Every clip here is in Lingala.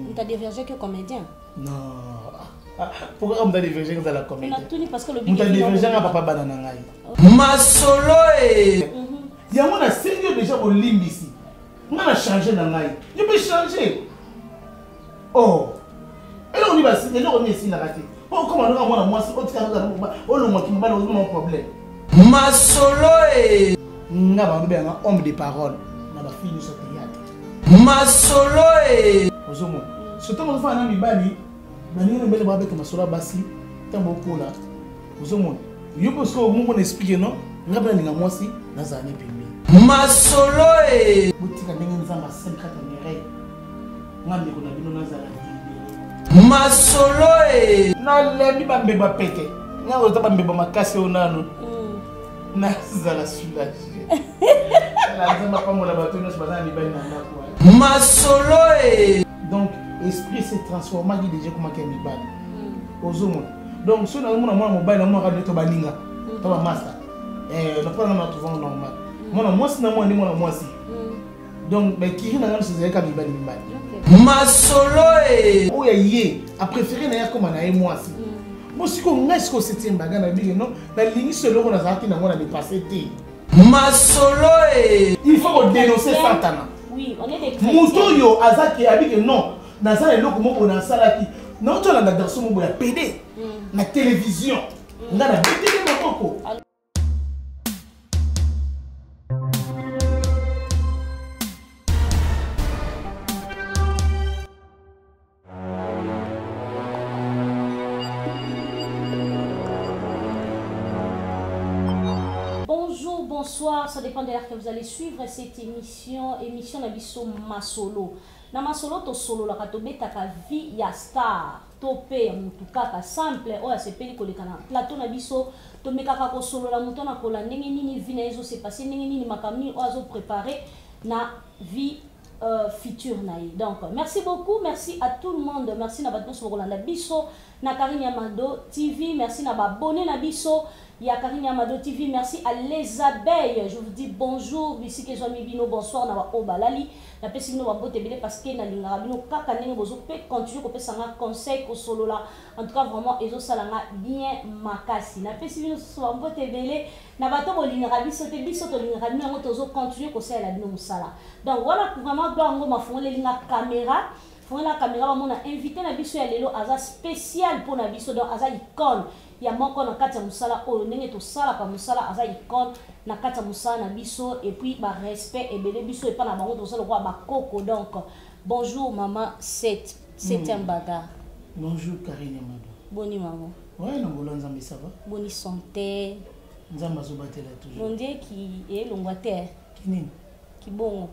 Moto adéviergeaki comédien? Non, pourquoi moto adévierge ezala comédien? Natuni parce que lobi Moto adévierge nga, papa bana na ngai. Masolo e. Yango nasengi yo déjà bolimbisi. Nga na change na ngai, yo mpe change. Oh, eloko nini basi, eloko nini esilaka te? Po okoma noka mwana mwasi, otika olongwaki mobali, ozomona problème. Masolo e. Nga bango benganga homme de parole na bafille nyonso théâtre. Masolo e. Ozomona, surtout ozofana na mibali, baninga mibali babeta masolo ya basi ntango okola. Ozomona, yo mpe soki omomona explique no, nga mpe nalinga mwasi nazala ne pembeni. Masolo e. Botika ndenge Nzambe asali kati ya Mireille, nga ndeko na bino nazala libere. Masolo e. Nalembi bambeba pete, nga oza bambeba makasi oyo nanu nazala soulage. Nzambe apambola bato nyonso baza na mibali na ndako. Masolo e. Donc esprit se transformaki déjà, komaki ya mibali. Ozomona, donc soki nazomona mwana mobali, namonaka nde to baninga to bamasta napona na trouve normal mwana mwasi na mwana nde mwana mwasi. Donc bakiri na nga nyonso ezalaki mibali mibali. Masolo e. Oyo ye apréféré na ye akóma na ye mwasi. Bo sikoyo ngai sikoyo septième bagarre na bike non, nalingi so eloko nazalaki nango na dépassé te. Masolo e. Il faut kodénoncer Satana. Oui, on est des chrétiens. Moto oyo aza ke abike non, naza na eloko moko nasalaki nauti olanda garçon moko ya pd na télévision, nga na beteli maboko. Bonjour, bonsoir, ça dépend de l'heure que vous allez suivre cette émission, émission na biso Masolo. Na Masolo tosololaka, tobetaka vie ya star, to pe ya mutu kaka simple oyo asepeli koleka na plateau na biso. Tomekaka kosolola moto na kola ndenge nini vie na ye se passer, ndenge nini makambo nini oyo azo préparer na vie future na ye. Donc merci beaucoup, merci à tout le monde, merci na bato nyonso bokolanda biso na Karine Yamado TV, merci na baabonnés na biso ya Karine Yamado TV, merci à les abeilles, je vous dis bonjour bisika ezwami bino, bonsoir na baoyo balali, napesi bino bambote ebele parce que nalingaka bino kaka ndenge bozo mpe continue kopesa nga conseil, kosolola. En tout cas vraiment ezosala nga bien makasi. Napesi bino susu bambote ebele na bato bolingaka biso te, biso tolingaka bino, yango tozo continue kosalela bino mosala. Donc wana vraiment gloire ngo mafungoleli nga caméra, fongola caméra, bamona invité na biso ya lelo aza spécial mpo na biso. Donc aza icône ya moko na kati ya mosala oyo, ndenge tosalaka mosala, aza icône na kati ya mosala na biso, et puis barespect ebele biso epa na bango, toza lokola bakoko. Donc bonjour mama 7 septième bagarre. Bonjour Karine Amado. Boni mama? Ouais, na ngolo Nzambe, ça va. Boni santé? Nzambe azobatela toujours. Mondie ki elongwa te? Kinini? Kibongo.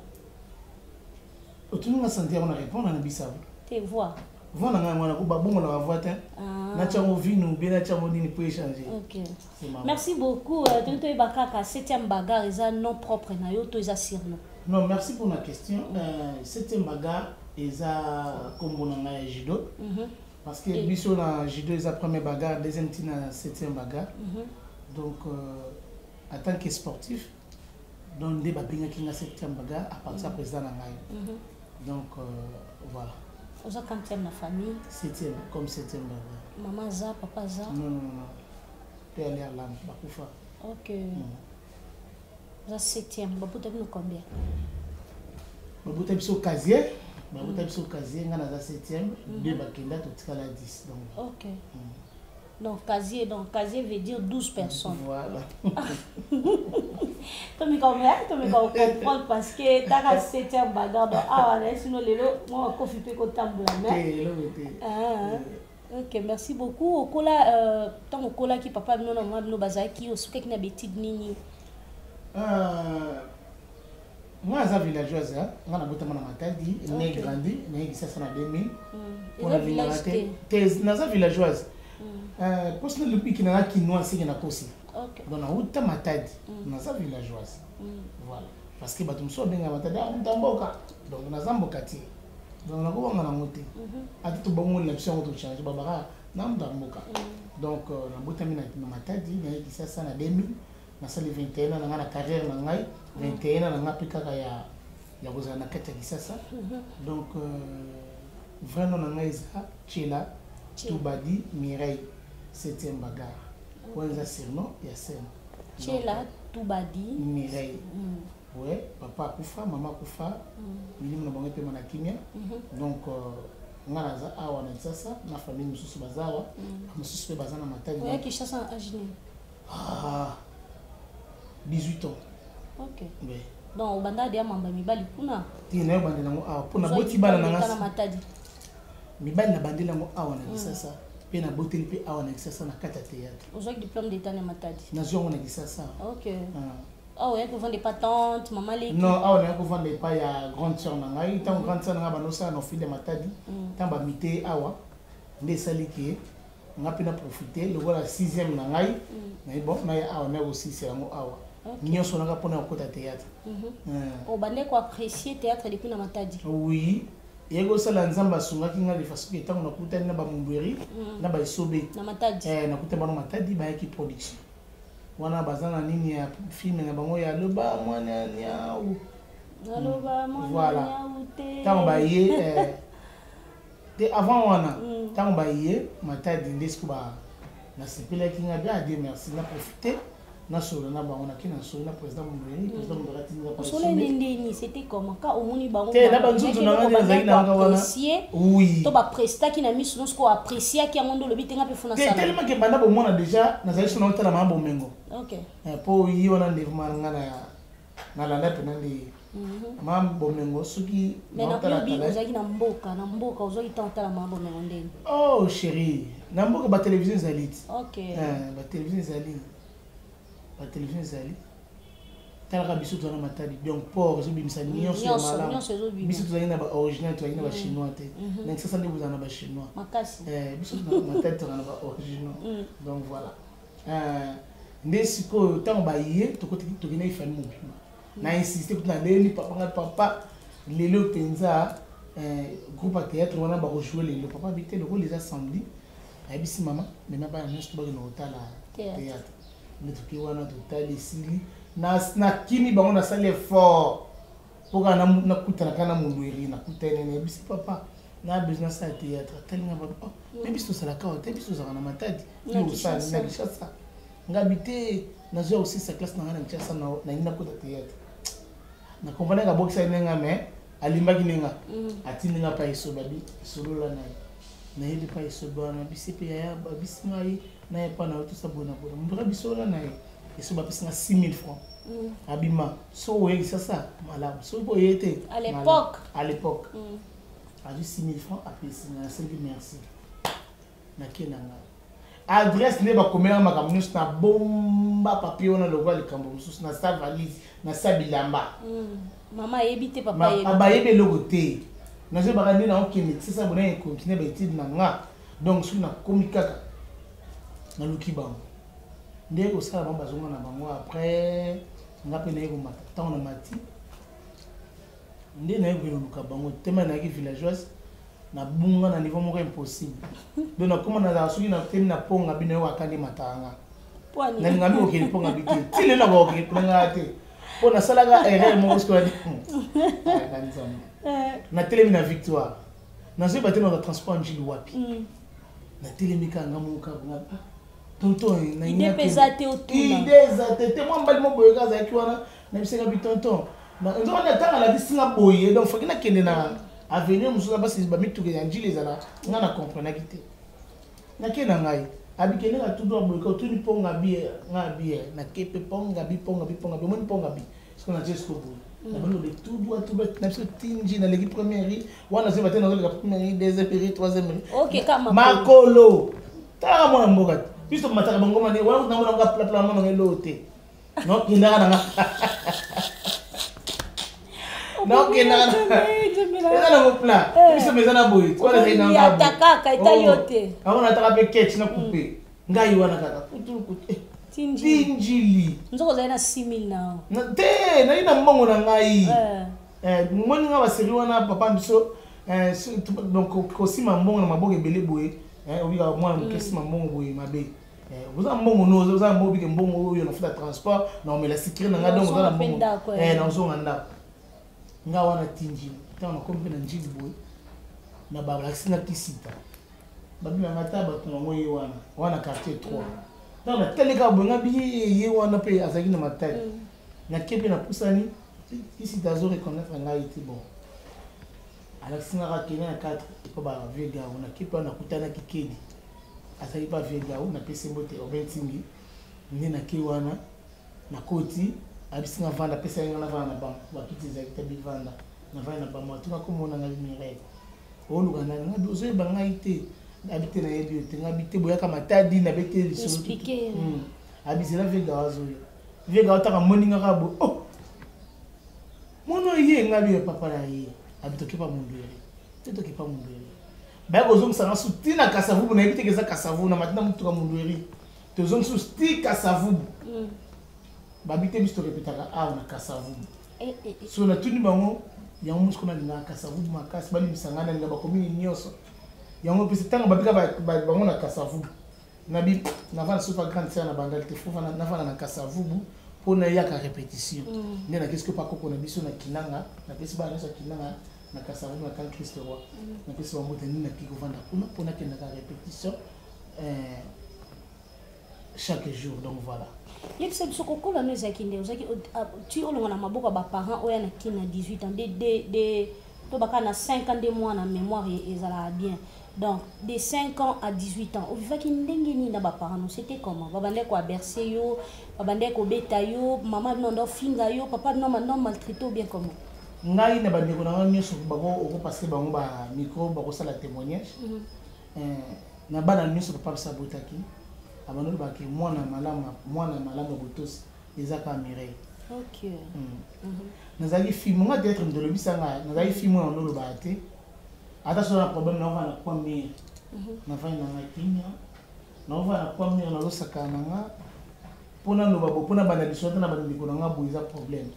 Otuni nga santé, yango na répondre na bisabo. Te, voix. Voix na ngai wana babongolaka voix te. Natia yango vino bien, natia yango nini po échanger. Ok, merci beaucoup. Tolingi toyeba kaka, septième bagarre eza nom propre na yo to eza surnom? Non, merci pour la question. Septième bagarre eza kombo na ngai ya judo, parce que biso na judo eza première bagarre, deuxième ntina septième bagarre. Donc en tant que sportif, donc nde babengaki nga septième bagarre à partir ya président na ngai. Donc voilà. Oza quantième na famille? Septième, comme septième bagarre. Mama aza, papa aza? Non, non, non, mpe aller langue bakufa. Ok. Oza septième, babuta bino combien? Babuta biso casier, babuta biso casier, nga naza septième, deux bakenda, totikala 10 donc. Ok. Donc casier, donc casier veut dire 12 personnes. Voilà. Tomeka comprendre parce que taka septième bagarre, donc awa na sino lelo mwa makofi mpe kotambola mais eloko te. Ah, ok, merci beaucoup. Okola, ntango okolaki, papa bino na mama bino bazalaki, osukaki na betide nini? Nga aza villageoise, nga nabotama na Matadi, né, grandi, naye Kisasa na 2000. Eza village te. Te, naza villageoise mposi nalobiki nanga kinois seke nakosi. Donc nauta Matadi, naza villageoise, voilà, parce que bato mosusu babengaka Matadi a muta mboka, donc naza mboka te, donc nakobanga nango te. Ata tobongoli na biso yango, tochange babaka na muta mboka. Donc nabotami na Matadi, naye Kisasa na 2000, nasali 21 ans na ngai na carrière na ngai, 21 ans na ngai mpe kaka ya kozala na kati ya Kisasa. Donc Vrai nom na ngai eza Tshela Tubadi Mireille, 7e bagarre. Wana eza surnom ya scène. Tshela Tubadi Mireille. Ouais, papa akufa, mama akufa, milimo na bango epema na kimia. Donc nga naza awa na Kinshasa, na famille mosusu baza awa, mosusu mpe baza na Matadi. Oya Kinshasa na âge nini? Ah, 18 ans. Ok. Ouais. Donc obanda deya mamba mibali kuna? Te, nayo bandela yango awa mpo naboti bana na nga Matadi. Mibali nabandeli yango awa na Kinshasa, mpe naboteli mpe awa na Kinshasa na kati ya théâtre. Ozwaki diplôme d'état na Matadi? Nazwi yango na Kinshasa. Ok. Awa oyaki kovanda epa tante, mama leki? Non, awa nayaki kovanda epai ya grande sœur na ngai. Ntango grande sœur na ngai bandosala na ofile ya Matadi, ntango bamite awa nde esali ke nga mpe na profite lokola sixième na ngai, naye bon, naye awa, naye kosilisa yango awa nyonso naka mpona kokota théâtre. Obandaki koapprécier théâtre depuis na Matadi? Oui, eyaki kosala Nzambe asungaki ngai de façon ke ntango nakutani na bamundweri na baesobe na Matadi. Nakutani bano Matadi, bayaki production wana, baza na nini ya film na bango ya Loba mwana niau. Naloba mwana Voilà. niau te. Ntango baye te, avant wana, ntango baye Matadi nde siko nasepelaki nga bien. Dieu merci, na profite nasolola na bango, nake nasolo na président Mondori. Président Mondori atindika pa Osolo Esobe. ndeni, c'était comment ka omoni bango? Te, na banzunzu na nga nde nazalaki na nga wana. Oui. To baprestaki na miso nyonso, ko appréciaki yango nde olobi te nga mpe funa Te. sala? Tellement ke banda bomona déjà nazali so naotala mama Bomengo. Mpo ye wana nde vraiment nga na nalanda mpena nde ye mama Bomengo soki Mais na naotala lobi tala. Ozalaki na mboka, na mboka ozwaki ntango otala mama Bomengo ndeni? Oh chéri, na mboka batelevizio ezali ti. Batelevizio ezali, batelevizio ezali. Talaka biso toza na Matadi, donc port ezobimisa nyonso ya Nyonso, malamu. nyonso ezobima. Biso tozali na baoriginal, tozali na bachinois te. Na Kinshasa nde bozala na bachinois. Makasi. Biso na Matadi tozala na baoriginal. Donc voilà. Nde sikoyo ntango baye, tokendaki famille mobimba. Na insiste kutu, naleli papa ngai: "Papa, lelo mpenza groupe ya théâtre wana bakojoue lelo." Papa abi te, lokola eza samedi, ayebisi mama: "Mema bana nyonso to bakende kotala Théâtre." théâtre. Nde toke wana, totali, esili, nakimi bango, nasali effort mpo kaka nakutana kaka na Mondweri. Nakutani, nayebisi papa na besoin nasala théâtre. Atalinga baba: "Oh, me biso tosalaka awa te, biso tozalaka na Matadi." Na Yo osala Kinshasa. Na Kinshasa. Ngabi te, nazwa kosisa classe na ngai na Kinshasa, nalingi nakota théâtre. Nakomprenaki, abokisaki ndenge, mais alimbaki ndenge atindi nga pa Esobe, abi solola na ye. Nayebi pa Esobe wana, bisi mpe yaya babisi ngai naye pa na yo, tosa boye na boye. Mondora bisola na ye, Esobe apesi nga 6000 francs. Abima soki oye Kinshasa malamu, soki mpo oye te. À l'époque. Malamu. À l'époque azwi 6000 francs, apesi nga, nasengi merci, nake na ngai. Adresse nde bakomelaka makambo nyonso, na bomba papier wana lokola likambo mosusu, na sa valise, na sa bilamba. Mama ayebi te, papa ayebi te. Bayebi eloko te. Nazoyebaka nde naokende Kinshasa bona econtinue baétude na nga. Donc soki nakomi kaka, naluki bango nde kosala bango, bazonga na bango. Après nga mpe naye komata. Ntango na mati nde naye koluka bango tema, nayaki villageoise, nabunga na niveau moko impossible. Donc nakóma, nazala soki natemi na ponga bino, yoka nde matanga nga. Po ani? Nalinga mi kokende mponga bi te, ti lelo nakokende mpona te, mpo nasalaka erreur moko sikoyo na Nzambe. Natelemi na Victoire, nazoyeba te naza transport Njili wapi. Natelemi kaka nga moko kaka nga: "Ah, tonton." Idée mpe eza te, otuna. Idée eza te te. Mwa mbali mo boye kaka azalaki wana, nayebisaka bi: "Tonton." Nzoka nde ntango alakisi nga boye, donc faki nakende na avenue mosusu na basi bamituka ya Njili ezala. Nga na comprenaki te, nake na ngai, abikende na tudu boye, otuni mponga bi, nga bi nake mpe mponga bi, mponga bi, mponga bi, omoni mponga bi siko natie siko boye, nabandi kobe tout droit, tout droit na biso tinji, naleki première rue wana, nazoyeba te nazoleka première rue, deuxième rue, troisième rue. Ok, ka makolo. Makolo, talaka mwana mboka te, biso tomataka bangoma nde wana, namona nga plapla, namona nga eloo te, nokendaka nanga, nokendaka eza nango plat, biso eza na boye wana ezali nango. Ata kaka etali yo te. Yango nataka mpe ketch na coupe ngai wana kaka kutulu kutu Tinjili. Tinjili. Nzoko ozali na 6000 na yo? Te, nayi na mbongo na ngai. Moni nga basérie wana, papa biso donc kosima mbongo na maboko ebele boye, obika mwana moke, sima mbongo boye mabe. Oza mbongo no, oza mbongo, obike mbongo oyo nafuta transport na omela sikre na nga, donc oza na Ozonga mpe mbongo. ndako, Nazonga ndako nga wana tinjili. Ntango nakomi mpe na Njili boye, Na balakisi nga kisita, babimanga ata bato nango ye wana wana quartier 3. Ntango natali kaka boye, nga bi ye wana mpe azalaki na Matadi. Nake mpe napusani, kisita azo reconnaître ngai te. Bon, alakisi nga kaka kende na 4 epa ba vieux gao. Nake mpe nakutanaki kedi, azalaki pa vieux gao. Napesi mbote Obin Ntingi. Nde nake wana, nakoti, ayebisi nga vanda, apesaki nga navanda na bango, bakiti ezalaki te. Bivanda, navandi na bango. Atunga komona ngai: "Mireille, oluka nani?" Ngabi: "Ozoyeba ngai te?" Abi te, nayebi yo te. Ngabi te, boyaka Matadi, nabete lisolo. Expliquer. Abizela vieux gao azoya. Vieux gao taka moni nga kaka boye: "Oh, mwana oyo ye." Ngabi: "Ye papa na ye." Abi: "Tokepa Mundweri te, tokepa Mundweri." Baya kozongisa nga su ntina Kasavubu. Nayebi teke eza Kasavubu. Na matina motuka Mundweri, tozongisi su ti Kasavubu. Babi te, biso torepetaka awa na Kasavubu. So natuni bango yango mosiko, nalingaka Kasavubu makasi, balimbisa ngai, nalinga bakomini nyonso yango mpesa. Ntango babika bango na Kasavubu, nabi navanda sofa grande sœur na Bandali te, fo navanda na Kasavubu mpo nayaka répétition. Nde nakesi ko pakoko na biso na Kinanga, napesi bana nyonso ya Kinanga na Kasavubu na kan Christ Roi, napesi bango te. Nde naki kovanda kuna mpo nakendaka répétition chaque jour. Donc voilà. Yebisa biso, kokola no ezalaki nde ozalaki ti olonga na maboko ya baparent oyo na kini na 18 ans de to baka na 5 ans nde mwana mémoire ezalaka bien. Donc de 5 ans à 18 ans, ovivaki ndenge nini na baparent no? C'était comment? Babandaki koabercer yo, babandaki kobeta yo, mama bino ndo ofinga yo, papa bino bando maltraité ou bien comment? Ngai na bandeko na ngai nyonso, bako okopase bango bamicro, bakosala témoignage. Na bana nyonso papa biso abotaki, abandi olobaki mwana malamu, mwana malamu ya botosi eza kaka Mireille. Nazalaki fille monga théâtre, moto olobisa ngai, nazalaki fille mwana ndo olobaka te. Ata so na problème, naovanda na coin mur, navandi na ngai kimia, naovanda na coin mur, nazosakana na nga mpo naloba bo mpo na banda liso ata na bandeko na nga boye eza problème.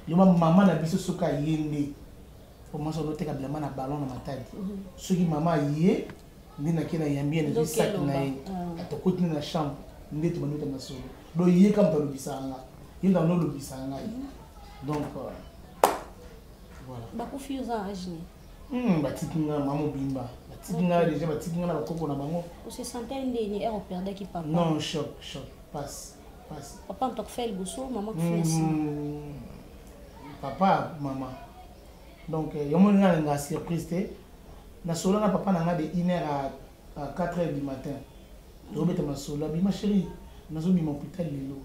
Loba mama na biso soki aye nde po mwasi oloteka bilamba na ballon na Matadi. Soki mama aye nde nake na yambi ye, nazwi sac na ye, tokoti nde na chambre, nde tobandi ota masolo. Donc ye ka moto alobisaka nga, ye moto ando olobisaka ngai. Donc voilà. Bakufi oza âge nini? Batiki nga mama mobimba, batiki nga déjà, batiki nga na bakoko na bango. Ose sentait ndeni ere operdaki papa? Non, choc, choc, passe, passe. Papa moto akufa liboso, mama akufi na nsima? Papa, mama. Donc yango nga nalingaka surprise te. Nasolo na papa na nga de 1 heure à 4 heures du matin, tozobeta masolo. Abima: "Chéri, nazobima hôpital lelo."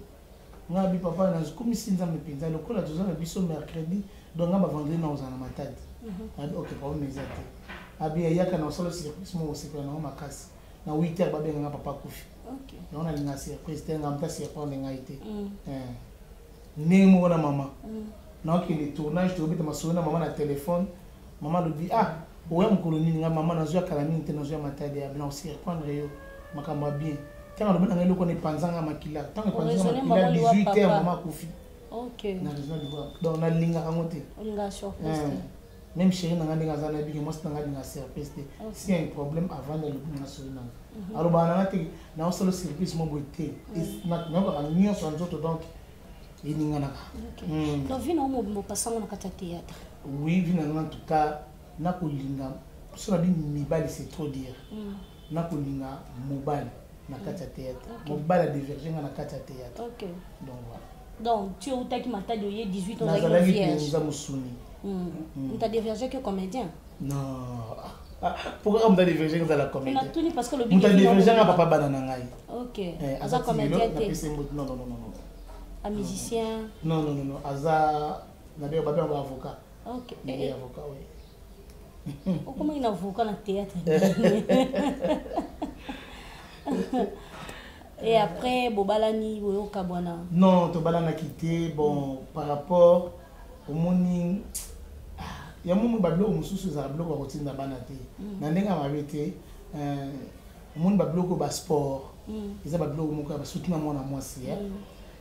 Nga abi: "Papa, nakomisi Nzambe mpenza lokola toza na biso mercredi, donc nga bavendredi na kozala na Matadi." Abi: "Ok, problème eza te." Abi ayaka na osala surprise moko, osepela nango makasi. Na 8 heures babenganga, papa akufi. Yango nalinga surprise te, nga muta surprendre ngai te. Ndenge moko na mama, naokende tournage, tokobeta masolo na mama na telefone. Mama alobi: "Ah, oya mokolo nini?" Nga: "Mama, nazwa kala mingi te, nazwa Matadi." Abi: "Na osurprendre yo makambo ya bien." Ntango alobi na ngai eloko wana, epanzanga makila. Ntango epanzanga makila, 18 heures mama akufi. Na raison liwa. Donc nalingaka yango te. Même chéri na nga, ndenge aza, nayebi ke mwasi na nga alingaka surprise te. Si y a un problème, avant alobi na nga soli na nga, alobaka na nga te naosala surprise mo boye te. Nayokaka nyonso ya nzoto, donc eninganaka. Donc vie na yo mobimba opasango na kati ya théâtre? Oui, vie na nga en tout cas, nakolinga so na bi mibali, c'est trop dire. Nakolinga mobali na kati ya théâtre, mobali adévierge nga na kati ya théâtre. Donc voilà. Donc tu outaki Matadi, oye 18 ans? Nazalaki mpenza mosuni. Moto adévierge que comédien? Non, pourquoi moto adévierge nga ezala comédien? Natuni parce que moto adévierge nga, papa bana na ngai. Ok, aza comédien te? Non, non, non, non. A musicien? Non, non, non, non, aza nabe babe avocat. Ok. Avocat, oui. Okomaki na avocat na théâtre et après bobalani, boyokabwana? Non, tobalanaki te. Bon, par rapport omoni yango mo babiloko mosusu ezala biloko ya kotinda bana te na ndenge ya mabe te. Omoni babiloko basport eza babiloko moko ya basuti na mwana mwasi.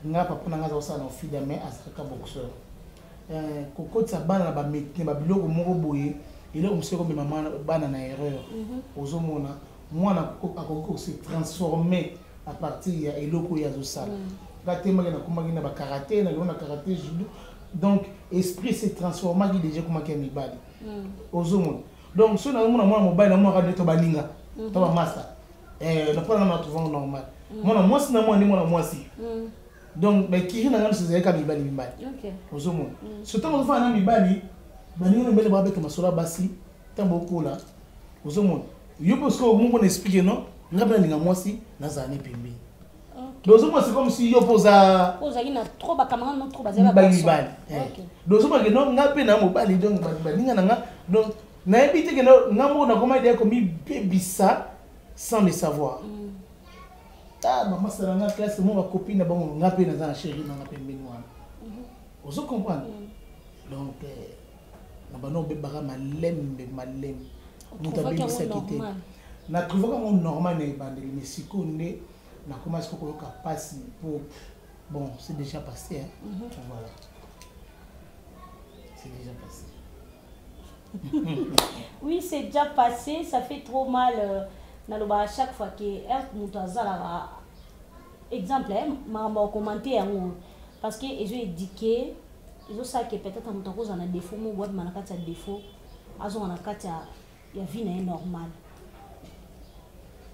Nga papa na nga aza kosala na ofida, mais azalaka boxeur. Kokotisa bana na babiloko moko boye, eloko mosusu ekomema bana na erreur. Ozomona mwana akoki kose transformer à partir ya eloko oyo azosala. Nga temaki, nakomaki na bakarate, nalongo na karate, judo. Donc esprit se transformaki déjà, ekomaki ya mibali. Ozomona Donc soki nazomona mwana mobali, namonaka nde to baninga to bamasta na mpona nga na trouve normal mwana mwasi na mwana nde mwana mwasi. Donc bakiri na nga nyonso ezalaki kaka mibali mibali. Ozomona, so ntango ozofana na mibali, baninga mibali babeta masolo ya basi. Ntango okola, ozomona yo mpe sikoyo omomona explique non, nga mpe nalinga mwasi, nazala ne pembeni. Donc ozomona, c'est comme si yo mpo oza Ozalaki na trop bacamarade no, trop bazali mibali mibali. Donc ozomona ke non, nga mpe na mobali, donc baninga na nga. Donc nayebi te ke nga moko nakoma idea komibebisa sans le savoir. Ah, bamasala nga classe mo, bacopine na bango, nga mpe naza na chéri na nga pembeni wana. Ozo comprendre? Donc na bano obebaka malembe malembe, moto abebisaki te. Natrouvaka yango normal na ebandeli, mais sikoyo nde nakoma sikoyo koyoka mpasi po bon, c'est déjà passé, hein? Voilà, c'est déjà passé. Oui, c'est déjà passé, ça fait trop mal. Naloba à chaque fois que moto azalaka exemple, makambo ya commenter yango, parce que ezo éduquer, ezosala ke peut-être moto akozala na défaut moko, abima na kati ya défaut, azonga na kati ya vie na ye normal.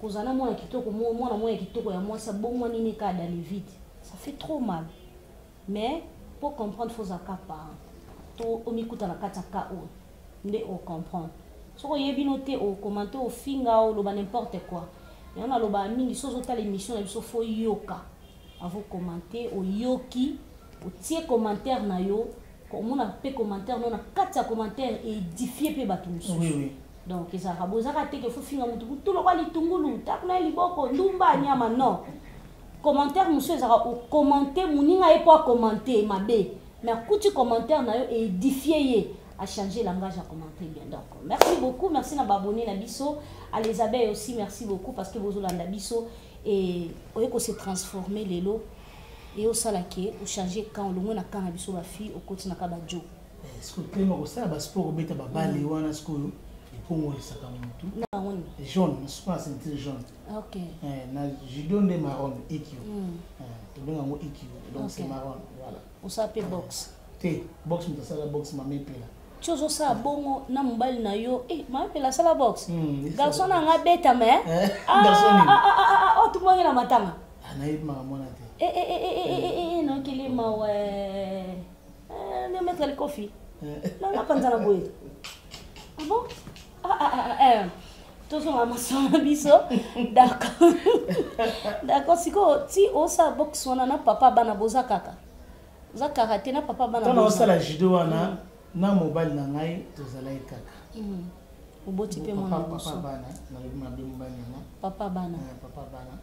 Kozala na mwana kitoko, mwana moko ya kitoko ya mwasi abongwa nini kaka dans le vide, ça fait trop mal. Mais pour comprendre, faut ozalaka parent to omikuta na kati ya ka oyo nde ocomprendre. Soki oyebi no te, okommente, ofinga, oloba n'importe quoi. Yango naloba mingi, so ozotala émission na biso, faut yoka avant commenter. Oyoki, otie commentaire na yo, omona mpe commentaire no na kati ya commentaire édifie mpe bato mosusu. Oui, oui. Donc ezalaka bo, ezalaka te ke faut finga motu kutu lokwa litungulu takuna ye liboko ndumba nyama. Non, commentaire mosusu ezalaka okommente moninga ye mpo akommente mabe, mais akuti commentaire na yo édifie ye, a changer langage, à commenter bien. Donc merci beaucoup, merci na baabonné na biso, à les abeilles aussi, merci beaucoup, parce que bozolanda biso et oye ko se transformer lelo e osala ke ochange camp, olongwe na camp na biso bafille, okoti na ka bajo. Sikoyo telema kosala basport, obeta babale wana, sikoyo ekongolisaka motu. Na yango nini? Jaune, sikoyo na ceinture jaune. Na judo nde marron ikkyo. Tobenga yango ikkyo, donc c'est marron, voilà. Osala mpe boxe? Te, boxe, moto asala boxe, mama Epela. Ti ozosala bongo na mobali na yo, mama Epela asala boxe? Garçon na nga beta me oyo tumwangi na matanga. Nayebi makambo wana te. Nokili mawe nde maître Likofi nanga panza na boye. Ah bon? Tozonga masolo na biso. D'accord. Sikoyo ti osala boxe wana na papa bana, boza kaka, oza kaka te na papa bana? Ntango osala judo wana na mobali na ngai, tozalaki kaka. Oboti mpe mwana? Papa bana, nalobi mabe, mobali na nga. Papa bana. Papa bana.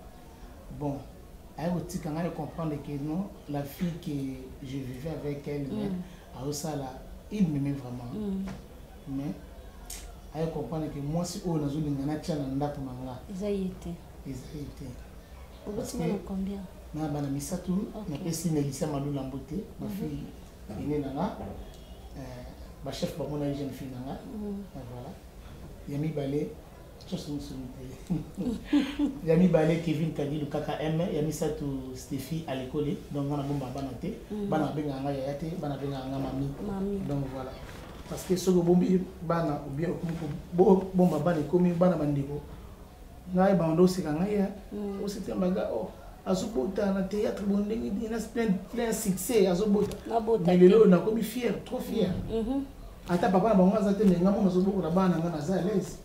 Bon, aye kotika ngai comprendre que non, la fille que je vivais avec elle, mais azosala, il m'aimait vraiment, mais aye comprendre que mwasi oyo nazolinga natia na ndako na nga eza ye te. Eza ye te. Oboti mwana combien? Na bana misato. Napesi Melisa Malula mbote, bafille ene na nga, bachef bamona ye, jeune fille na nga. Voilà, ya mibale tosonsoni te, ya mibale Kevin Kadilu kaka m, ya misato Stéphi Alekole. Donc nga nabomba bana te, bana babengaka nga yaya te, bana babengaka nga mami. Donc voilà, parce que soki obombi bana ou bien okomi bomba bana, ekomi bana bandeko ngai bando oseka ngai ya osetembaga o azobota na théâtre bo ndenge nini na plein plein succès azobota. Mais lelo nakomi fier, trop fier. Ata papa na bango aza te, mais nga mo nazobokola bana na nga, naza à l'aise,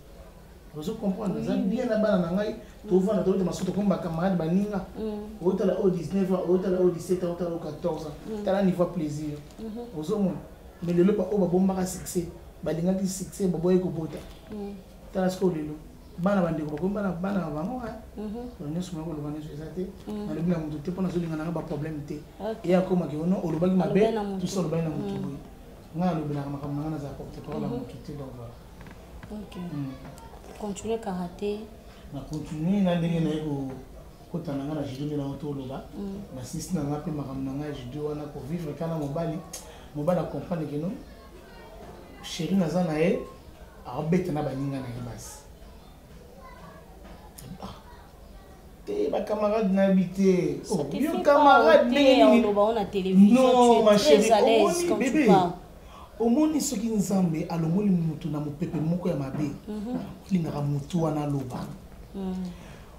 ozo comprendre, naza bien na bana na ngai. Tovanda, tobeta masusu, tokomi bacamarade, baninga. Otala oyo 19 ans, otala oyo 17 ans, otala oyo 14 ans, tala niveau ya plaisir ozomona. Mais lelo oyo babombaka succès, balingaki succès, baboyi kobota. Tala sikoyo lelo bana bandeko bakomi bana bana na bango. Nyonso moko koloba nyonso eza te, nalobi na motu te mpo nazolinga nanga baproblème te. Ye akomaki ono olobaki mabe, tusa olobaki na motu boye. Ngai alobelaka makambo na ngai, nazala porte parole ya motu te. Donc voilà. Ok, continue karaté. Na continue na ndenge naye kokota na ngai na judo, nde nango toloba nasisi na ngai mpe makambo na ngai ya judo wana, kovivre kaka na mobali. Mobali acomprendre ke non, chéri naza na ye aobeta na baninga na ye basi te, bacamarade nayebi te. Yo camarade ndenge nini? Non, ma chérie, omoni bébé. Omoni, soki Nzambe alongoli mutu na mopepe moko ya mabe, olingaka mutu wana aloba.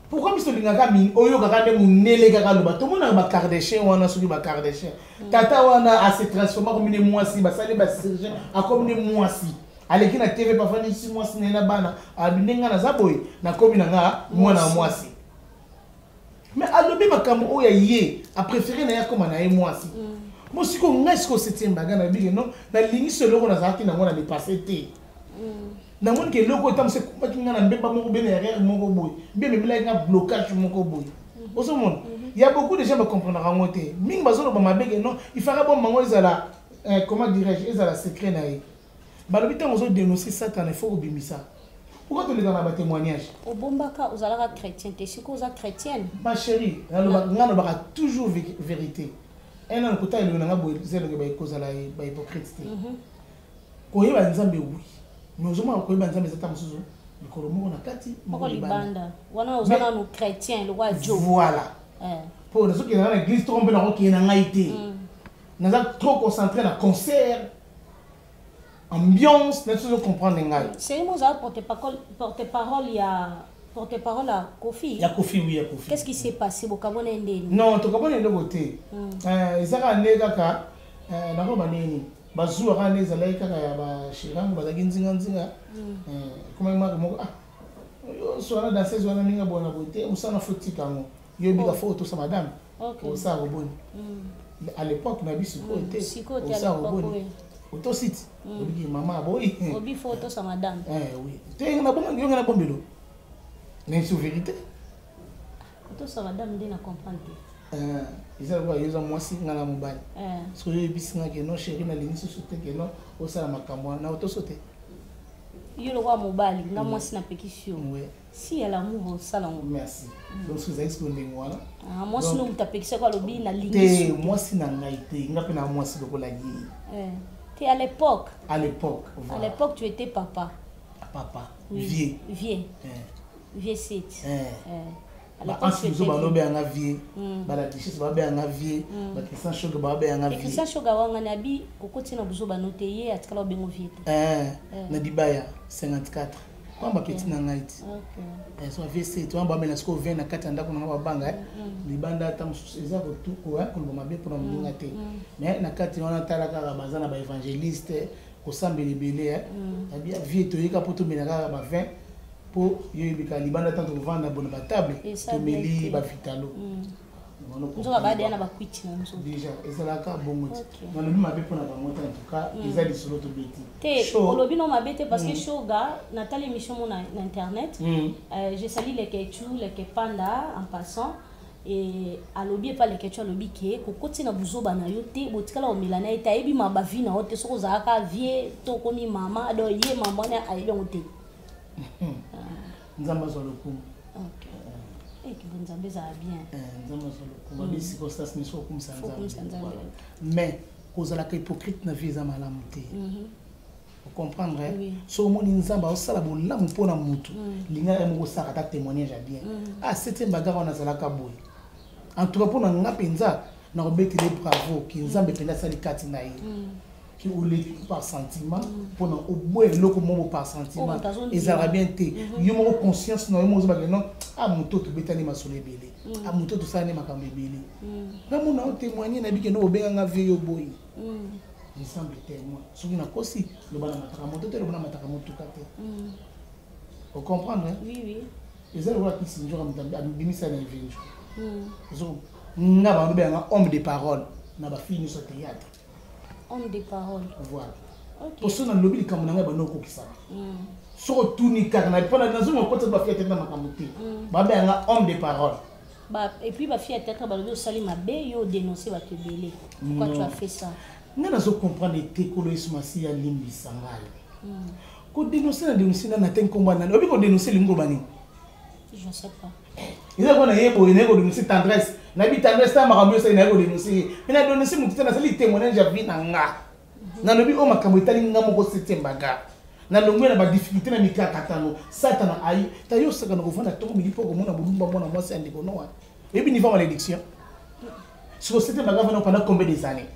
Pourquoi biso tolingaka oyokaka nde mondele kaka aloba? Tomonaka bakardachien wana, soki bakardachien, tata wana ase transforma, akomi nde mwasi, basali bachirurgien, akomi nde mwasi, aleki na TV, bafandisi mwasi na ye na bana, abi nde ngai naza boye, nakomi na nga mwana ya mwasi. Mais alobi makambo oyo ya ye, apréféré na ye akóma na ye mwasi. Mo sikoyo ngai, sikoyo septième bagarre, nalobi ke non, nalingi so eloko nazalaki nango na le passé te. Namoni ke eloko oyo ntango ekumbaki ngai na mbemba moko be na erreur moko boye, mpe ememelaki nga blocage moko boye. Ozomona, ya beaucoup de gens bacomprendraka yango te. Mingi bazoloba mabe ke non, ifaka bomba yango, ezala comment dirais-je, ezala secret na ye. Balobi ntango ozodénonce Satana, il faut kobimisa. Pourquoi toleka na batémoignage? Obombaka, ozalaka chrétien te, sikoyo oza chrétienne? Ma chérie, nga nalobaka toujours vérité. Un an kota elongi na nga boye, eza elongi kozala bahypocrite te. Koyeba Nzambe, oui, mais ozomona koyeba Nzambe eza ta mosusu likolo moko na kati, moko libanda. Wana oza nanu chrétien lokwa jo. Voilà, mpo nazokende na église toko mpe nakokende na ngai te. Naza trop concentré na concert, ambiance na sozo comprendre ngai. C'est moi, ozala porte parole ya porte parole ya Kofi. Ya Kofi, oui, ya Kofi. Qu'est-ce qui s'est passé? Bokabona ndeni? Non, tokabona eloko te. Eza kaka nde kaka nakoloba nini, bazuwa kaka nde ezalaki kaka ya bashirango, bazalaki nzinganzinga. Ekomaki maka moko, ah, so wana danseuse wana ndenge bona boye te, mosala fo tika yango, yo bika fo otosa madame. Osala koboni à l'époque na biso sikoyo te. Osala koboni, otosi ti obiki mama aboyi. Obi fo otosa madame. Oui, te, nabomaki yo, nga nabombelo na biso vérité. Otosa madame nde na comprendre te. Eza lokola yo oza mwasi, nga na mobali. Soki oyo oyebisi nga ke non, chéri, nalingi susu te ke non, osala makambo wana, na otoso te. Yo lokola mobali, nga mwasi napekisi yo, si ya l'amour osala ngo. Merci. Donc soki ezalaki sikoyo ndenge wana. Mwasi no moto apekisaki, alobi nalingi. Te, mwasi na ngai te, nga mpe na mwasi lokola ye. Te, à l'époque. À l'époque. Voilà. À l'époque tu étais papa. Papa. Oui. Vieux. Vieux, vieux set. Baansi mosusu banobeyanga vieux, bala duchesse babeyanga vieux, bachristien Shoga babeyanga vieux. Christian Shoga wanga na bi kokoti na buzoba no te, ye atikala obengo vieux te. Na dibaya 54 wana bapeti na ngai ti so vieux set wana bamela sikoyo 20 na kati ya ndako nanga, babanga libanda. Ata mosusu eza koloba mabe mpona moninga te, mais na kati wana tala kaka baza na baévangéliste kosambela ebele. Vieux, toyeka mpo tomela kaka ba 20, mpo yo oyebika libanda ntango tokovanda bona batable, tomeli bavitalo. Nzoka badeya na bakwiti na nzoto. Déjà ezalaka bongo ti nalobi mabe mpona bango te. En tout cas, eza lisolo tobeti. Te, olobi no mabe te, parce que Shoga, natali émission mo na internet. Je salue Lekechu, Leke Panda en passant. Et alobi epa Lekechu, alobi ke kokoti na buzoba na yo te, botikala komela na ye te, ayebi ma bavi na yo te, soki ozalaka vieux to okomi mama. Donc ye mama wana ayebi yango te. Nzambe azwa lokumu. Eke Nzambe ezala bien. Nzambe azwa lokumu. Babi circonstance nyonso okumisa Nzambe, mais kozalaka hypocrite na vie eza malamu te. Ocomprendre? So omoni Nzambe aosala bolamu mpona motu, linga ye moko osalaka ata témoignage ya bien. Ah, septième bagarre wana azalaka boye. En tout cas, mpona nga mpenza nakobetele bravo ki Nzambe mpenza asali kati na ye, ki oleki par sentiment mpona oboya eloko moko par sentiment, ezalaka bien te. Yo moko conscience na yo moko ozobake non, ah, moto tobetani masolo ebele, ah, moto tosalani makambo ebele, nga mona o témoigne nayebi ke no obenganga vieux, yo boyi. Nzambe témoin, soki nakosi, loba na mataka moto te, loba na mataka motuka te. Ocomprendre? Oui, oui. Eza lokola kisi nzoka moto abimisa na evenjo. Nga bango benganga homme de parole na bafille nyonso théâtre. Homme de parole. Voilà. Po so nalobi likambo na ngai, bando okokisaka. Soki otuni kaka mpona nazonga okota bafille théâtre na makambo te, babenganga homme de parole. Ba, et puis bafille ya théâtre balobi osali mabe, yo odénonce bato ebele. Pourquoi tu as fait ça? Ngai nazocomprendre ete Kolo Yesu Masiya alimbisa ngai. Kodénonce na dénonce nani? Ate nkombo nani? Oyebi kodénonce elingi koloba nini? Je sais pas. Eza kona ye boye, naye kodénonce Tendresse, nayebi Tendresse ta makambo osali, naye kodénonce ye, mais na dénonce motu te. Nasali témoignage ya vie na nga, nalobi oyo makambo etali nga moko septième bagarre, nalongwe na badifficulté na mikakatano. Satana ayi ta yo osaka na kovanda ntongo midi mpo komona bolumba mwana mwasi ya ndeko noa. Oyebi niveau malédiction siko septième bagarre vana pendant combien des années?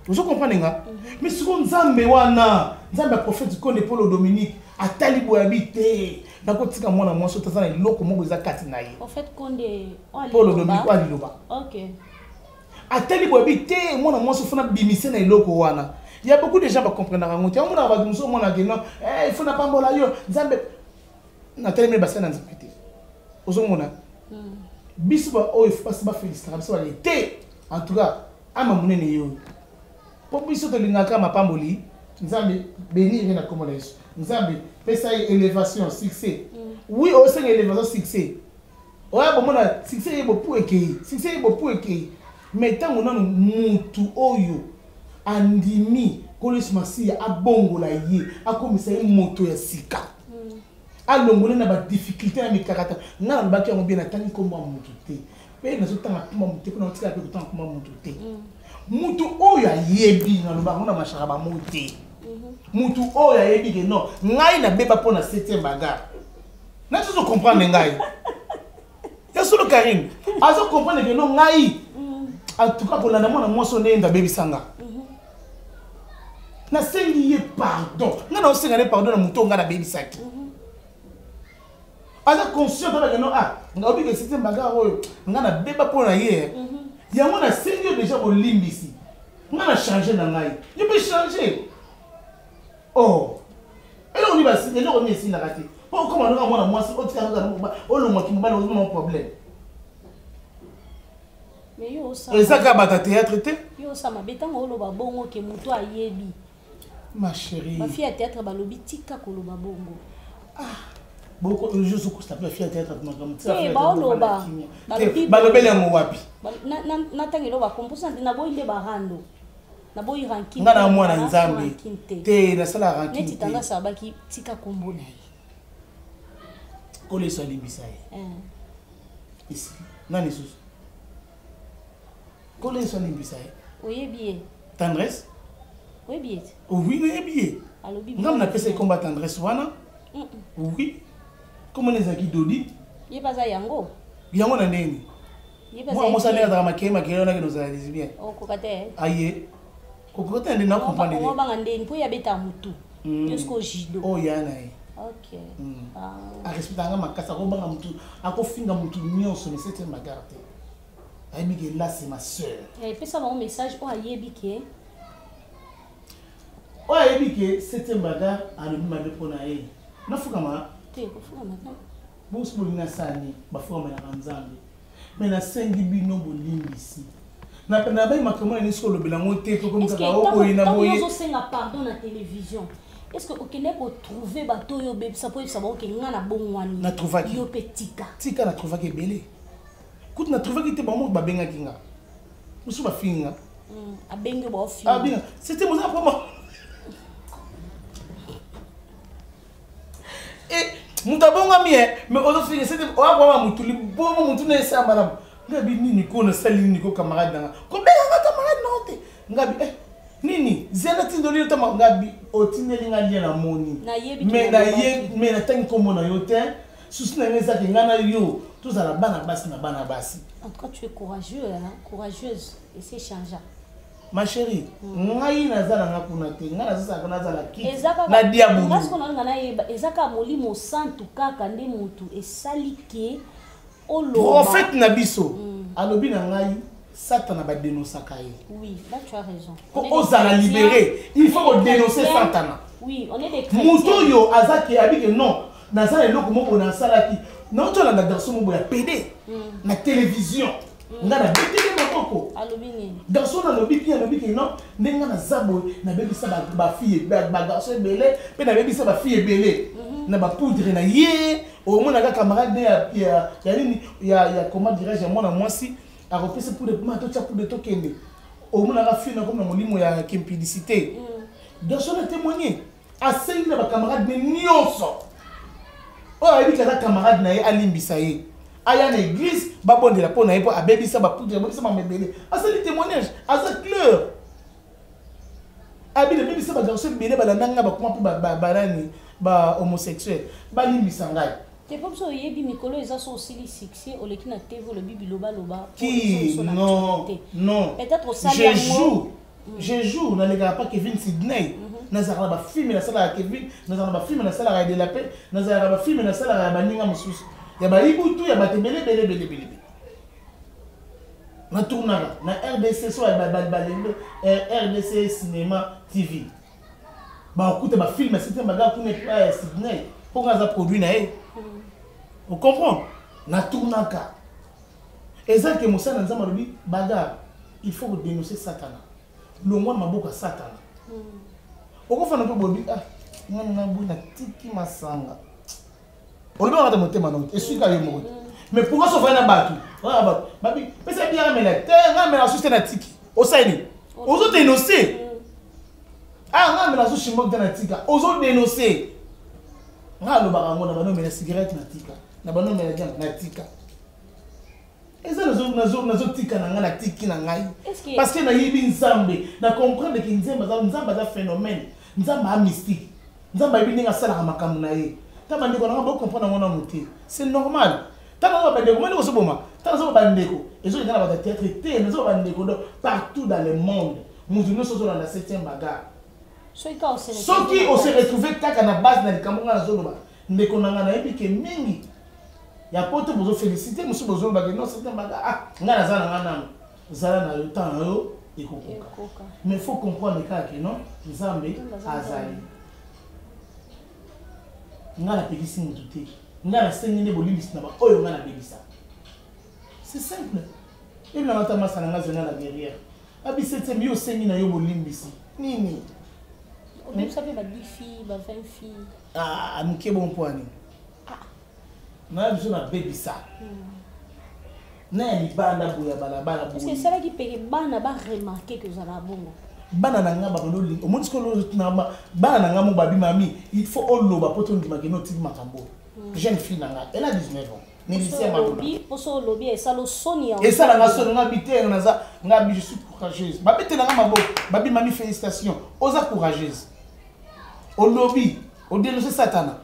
Ozo comprendre nga? Mais sikoyo Nzambe wana, Nzambe ya prophète Konde Polo Dominique, atali boye abi te, nakotika mwana mwasi oyo aza na eloko moko eza kati na ye. Prophète Konde Polo Dominique oyo aliloba. Ok. Atali boye abi te, mwana mwasi ofuna bimise na eloko wana. Il y a beaucoup de gens ba comprendre yango te. Omona bato mosusu omona ke non, eh, il faut napambola yo, Nzambe natelemi basali na Nzambe te. Ozomona? Biso ba oyo faut basi bafelisitaka biso bale te. En tout cas, ama monene ye oyo. Mpo biso tolingaka mapamboli, Nzambe bénir ye na kombo na Yesu. Nzambe pesa ye élévation, succès. Oui, osenga élévation, succès. Oya bomona succès ye bopu ekei, succès ye bopu ekei. Mais ntango nanu mutu oyo andimi Nkolo Yesu Masiya abongola ye, akomisa ye moto ya sika. Alongole na ba difficulté na mikakata. Nga nalobaki yango bien, natangi nkombo ya motu te. Mpe nazotanga nkombo ya motu te, mpo naotikala mpe kotanga nkombo ya motu te. Motu oyo ayebi, naloba yango na mashaka bamo te. Motu oyo ayebi ke non, ngai nabeba mpo na 7e bagarre. Nati ozo comprendre ngai. Ya solo Karine, azo comprendre ke non ngai. En tout cas kolanda mwana mwasi oyo ndenge abebisa nga. Nasengi ye pardon. Nga na osenga ne pardon na moto oyo nga nabebisaki. Aza conscient abaka non, ah, nga obi ke 7e bagarre oyo nga nabeba mpo na ye. Yango nasengi yo déjà bolimbisi. Nga na changer na ngai. Yo mpe changer. Oh. Eloko nini basi, eloko nini esilaka te. Po okoma noka mwana mwasi, otika kaka na mobali, olongwaki mobali, ozomona problème. Mais yo osala. Eza kaka bato ya théâtre te. Yo osala mabe ntango oloba bongo ke moto ayebi. Ma chérie. Ba fille ya théâtre balobi tika koloba bongo. Ah. Boko juste kosta pe fille ya théâtre makambo. Te baoloba. Balobi balobeli yango wapi? Na ntango eloba komposa naboyi nde barando. Naboyi rancune. Nga na mwana Nzambe. Te nasala rancune. Neti tanda sabaki tika kombo na ye. Kolo Yesu alimbisa ye. Isi nani susu? Kolo Yesu alimbisa ye. Oyebi ye. Tendresse? Oyebi ye te? Oui, nayebi ye. Alobi. Nga napesa ye komba tendresse wana. Oui. Kombo na ezalaki Dodi. Ye baza yango. Yango na ndenge nini? Mwana mwasi ndenge azalaka makeye makeye wana kende ozala lesbien. Okoka te. Aye. Kokoka te nde na comprendre. Obanga ndeni po ya beta mutu. Jusqu'au judo. Oh ya na ye. Ok. Ah. Arespecta nga makasi, akobanga mutu, akofinga mutu nyonso, mais septième bagarre te. Ayebi ke là c'est ma sœur. Eh, pesa bango message oyo ayebi ke oyo ayebi ke septième bagarre alobi mabe mpo na ye. Nafukama? Te, kofukama te. Bonso bolingi nasala nini? Bafukamelaka Nzambe. Mais nasengi bino bolimbisi. Na na bayi makambo na nisi kolobela yango te po komi kaka o boye na boye. Est-ce que ozosenga pardon na télévision? Est-ce que okende ko trouver bato oyo obebisa po oyebisa bango ke nga na bongwani? Na trouvaki. Yo pe tika. Tika na trouvaki ebele. Kutu na trouvaki te bango moko babengaki nga. Mosusu bafingi nga. Abengi yo baofinga. Abenga. C'était moza poma. Eh, moto abongami ye mais ozofinga sete oyakwama motu liboma motu na esa malamu ngabi nini ko nasali nini ko camarade nanga kobenganga camarade nao te ngabi eh, nini zela tindoli yo tama ngabi otindeli nga lia namoni mais naye mais natangi nkombo na yo te susi na ngai ezaki ngai na yo tozala bana basi na bana basi. En tout cas tu es courageux hein? Courageuse et c'est changeant. Ma chérie, ngai naza na nga kuna te, ngai nazosaka nazala kiti na diabulu. Nga sikoyo nalinga nayeba, eza kaka molimo santu kaka nde motu esali ke oloba. Prophète na biso alobi na ngai Satana ba dénonçaka ye. Oui, là tu as raison. Po ozala libéré, il faut ko dénoncer Satana. Oui, on est des chrétiens. Moto oyo aza ke abi ke non, naza na eloko moko nasalaki. Nauti olanda garçon moko ya PD na télévision. Nga na beteli maboko. Alobi nini? Garçon alobi bien, alobi ke non, ndenge nga naza boye, nabebisa ba fille, ba garçon ebele, pe nabebisa ba fille ebele. Na ba poudre na ye, omonaka camarade ya ya nini, ya comment dirais-je, ya mwana mwasi, akopesa poudre, ma totia poudre tokende. Omonaka fille na comme na molimo ya kimpudicité. Garçon a témoigné. Asengi na ba camarade ne nyonso. Oyo ayebi ke aza camarade na ye alimbisa ye. Aya na église babondela mpo na ye mpo abebisa ba poudre, abebisa mambo ebele. Asali témoignage, aza clair. Abi nabebisa ba garçon ebele balanda ngai bakoma mpe banani ba homosexuel. Balimbisa ngai. Te po biso oyebi mikolo eza so osili succès oleki na TV olobi biloba loba. Qui non non. Peut-être osali Je joue. Je joue, nalekaka pa Kevin Sydney. Nazalaka na bafilme nasalaka Kevin, nazalaka na bafilme nasalaka ya Delapaix, nazalaka na bafilme nasalaka ya baninga mosusu, ya bayibutu, ya bato ebele ebele ebele ebele. Natournaka na RDC, so balembe RDC Cinéma TV, bakuta bafilme ya Septième Bagarre kuna epai ya Sydney, mpo nga aza produit na ye. Ocomprendre? Natournaka. Eza ke mosala na Nzambe alobi bagarre, il faut kodénoncer Satana, longwa na maboko ya Satana. Okofanda mpe bobi, ah, ngana na boyi, natiki masanga, olobi kaka motema na te, eswika yo moko te. Mais pourquoi sofai na bato oya bato babi pesa biaka mela te, nga mela susu te, natiki, osali nini? Ozodénonce. Ah, nga mela susu shimboki te, natika, ozodénonce. Nga alobaka yango na bano mela cigarette, natika, na bano mela diamba, natika. Eza nazotika na ngai, natiki na ngai parce que nayebi Nzambe, na comprendre ke Nzambe aza, Nzambe aza phénomène, Nzambe aza mystique, Nzambe ayebi ndenge asalaka makambo na ye. Ta bandeko na nga bocomprendre yango nanu te, c'est normal. Ntango nazoba bandeko, moni kozoboma, ntango nazoba bandeko, ezolinga na bato ya théâtre te, nazoba bandeko donc partout dans le monde, moto nyonso ozolanda Septième Bagarre, soki ose retrouve kaka na base na likambo ngai nazoloba, ndeko na ngai, nayebi ke mingi ya poto bozofélicité, mosusu bozolobake non, Septième Bagarre, ah, ngai naza na ngai nano, zala na yo, temps na yo ekokoka. Mais faut comprendre kaka ke non, Nzambe azali. Ngai napekisi motu te, ngai nasengi nde bolimbisi na baoyo ngai nabebisa, c'est simple. Ebinanga ata masa na ngai zenga na derrière abi septième, yo osengi na yo bolimbisi nini? Obebisa mpe ba 10 filles, ba 20 filles? Ah, moke bon, mpo ani na biso nabebisa na ya libanda boye ya balabala. Parce que esalaki peke bana baremarke ke ozala bongo. Bana na nga babando, omoni sikoyo bana na nga mo babi: "Mami, il faut oloba po tondimaka eno otiki makambo." Jeune fille na nga, elle a 19 ans, Nélicia Malona. Poso olobi esala soni ya Esalanga soni, nga bi te, naza, nga bi je suis courageuse. Babetelanga maboko, babi: "Mami, félicitation, oza courageuse, olobi, odénonce Satana."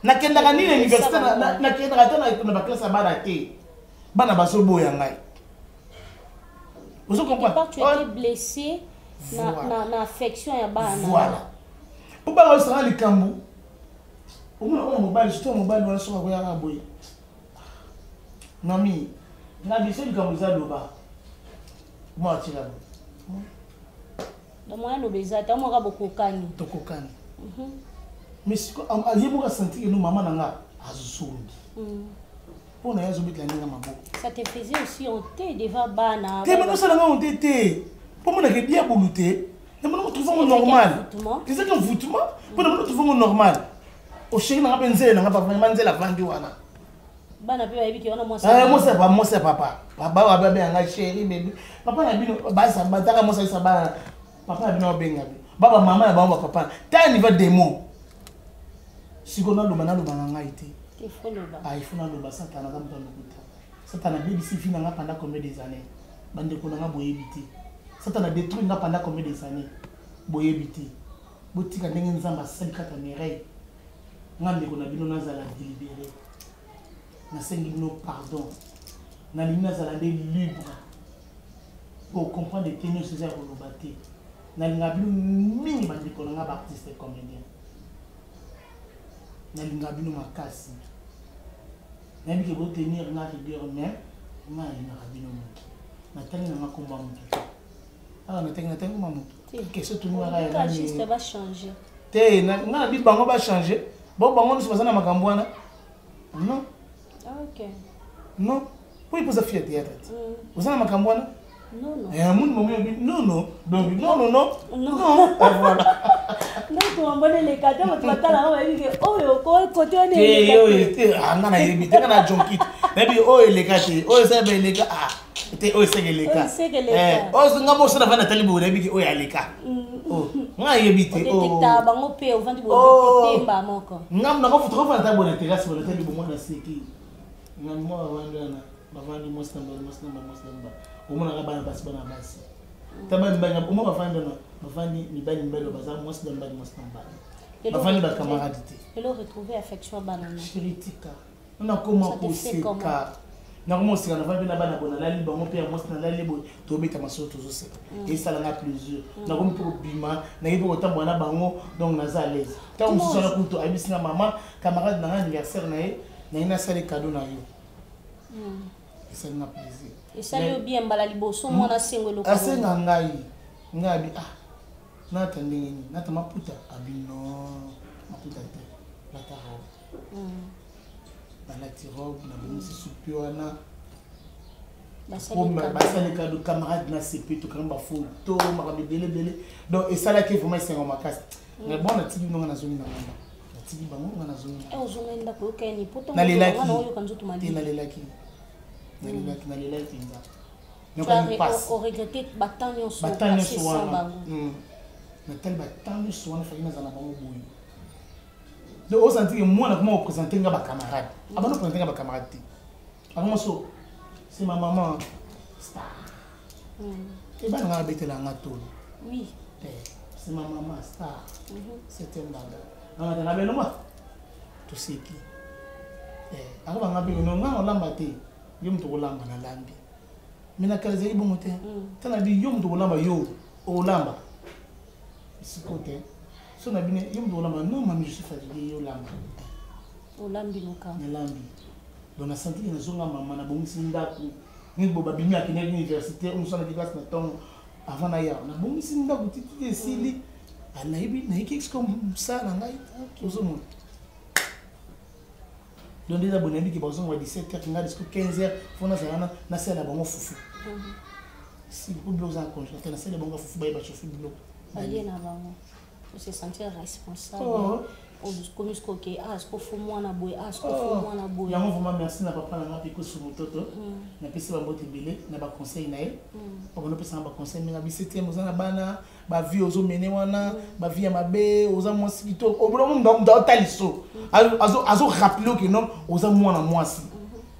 Nakendaka nini na université, nakendaka ata na baklasse ya bana te, bana bazoboya ngai, ozo comprendre? Tu étais blessé na affection ya bana. Voilà, po bana osanga likambo, omona oyo mobali, surtout mobali wana, soki akoyaka boye: "Mami, nga biso likambo eza, loba." Mwa atila boye. Donc moya loba eza te, omoka bokokani. Tokokani, mais siko ye moko asanti eno mama na nga azongi mpo na ye, azobetela ndenge maboko. Ça te faisait aussi honte devant bana? Te, bana osalanga honte te, mpo monaka diabolu te, namona kotrouve ngo normal, ezaki envoûtement, mpo namona trouve ngo normal. Osheri nanga mpe nzele nanga vraiment nzele avandi wana. Bana mpe bayebi ke wana mwasi mwasi ya papa, papa babenganga chéri, bébé, papa na bino bataka mwasi ayisa bana, papa na bino babenga bi baba mama na bango bapapa ta niveau démon. Sikoyo naloba, naloba na ngai te, il faut naloba. Satana aza moto ya lokuta. Satana abebisi vie na nga pendant combien des années, bandeko na nga boyebi te. Satana détruit nga pendant combien des années, boyebi te. Botika ndenge Nzambe asali kaka Mireille, nga ndeko na bino, nazala délibéré. Nasengi bino pardon, nalingi nazala nde libre po comprendre te nyonso eza ya koloba te. Nalingaka bino mingi, bandeko na nga baartiste comédien, nalingaka bino makasi. Nayebi ke botenir nga rigueur, mais nga nalingaka bino mingi. Natangi nanga komba motu te awa, natangi komba motu, question tuningaka te. Nga na bi bango bachange bo bango nyonso baza na makambo wana, non. Non, po epoza fille ya théâtre te, oza na makambo wana. Muni momi obi non, non, donc non, non, non, non, voilà. Donc mambona eleka te, bato batalaka bayebi ke oyo kote wana. Te, oyo te, nga nayebi te, nga na jonkit nayebi oyo eleka te, oyo eza ba eleka te, oyo eseke eleka, oyo nga mosala vanda natali boye, nayebi ke oyo aleka, nga nayebi te. Odetecta bango mpe, ovandi botemba moko. Nga nakofanda ta boye na terrasse boye, natali bomwana seki nga mwa bavandi wana, bavandi mwasi na mobali, mwasi na mobali, mwasi na mobali, omonaka bana basi, bana basi ta bana mibali, omoi bavandi wana, bavandi mibali mibali, baza mwasi na mobali, mwasi na mobali, bavandi bacamarade te. Lelo retrouver affection bana na Chéri, tika, nakoma koseka. Nakoma oseka, navandi mpe na bana boye, nalali bango mpe ya mwasi, nalali boye, tobeta masolo, tozoseka, esalanga plaisir. Nakomi mpe kobima, nayebi mpe kotambola na bango, donc naza à l'aise. Ntango mosusu wana kutu ayebisi nga mama camarade na nga, anniversaire na ye, naye nasali cadeau na yo, esali nga plaisir. Esali yo bien, mbala liboso mwana asengo eloko. Asenga ngai, ngai abi ah, nata ndenge nini, nata maputa, abi non, maputa te, lata robe. Nalati robe, nabongisi supi wana, basali cadeau, camarade na sepe, tokangi bafoto, makambo ebele ebele. Donc esalaki vraiment esengo makasi. Mais bon, natiki bino, nga nazongi na nganda, natiki bango, nga nazongi. Nalelaki te, nalelaki, nalelaki, nalelaki mpenza. Oregretter batemps nyonso. Batemps nyonso wana natali, batemps nyonso wana faki nazala na bango boye. Donc osanti ke mwana koma oprésente nga bacamarade, abanda oprésente nga bacamarade te, akoma so c'est ma maman star. Ebana nga abetela nga tolo. C'est ma maman star, c'était mbanda nga belongwa, toseki. Akobanga mpe no nga olamba te, yo moto kolamba, nalambi. Mais na kala ezali bongo te. Tala bi yo moto kolamba, yo olamba siko te, so na bino yo moto kolamba, non mami, je suis fatigué, yo olamba. Olambi noka. Nalambi. Donc nasantiki, nazonga mama, nabongisi ndako nini bo, babimi, akendaki université, oyo mosu anaki classe na ntongo avant naya, nabongisi ndako tititi esili, nayebi nayeki siko mosala na ngai, ozomona. Donc nde eza boye, nayebi ke bazonga ba 17 heures, ngai disiko 15 heures fo nazala wana, nasala bango fufu. Si po biloko eza na congélateur, nasala bango fufu, bayeba chauffe biloko. Balie na bango, se sentir responsable, okomi siko ke ah, siko fo mwana boye, ah, siko fo mwana boye. Yango vraiment merci na papa na nga mpe kosu mototo, napesi bambote ebele na baconseil na ye. Papa nopesanga baconseil mingi, abi septième oza na bana, bavie ozomene wana, bavie ya mabe, oza mwasi kitoko, obona moto aotali so azorappeler oke non, oza mwana mwasi.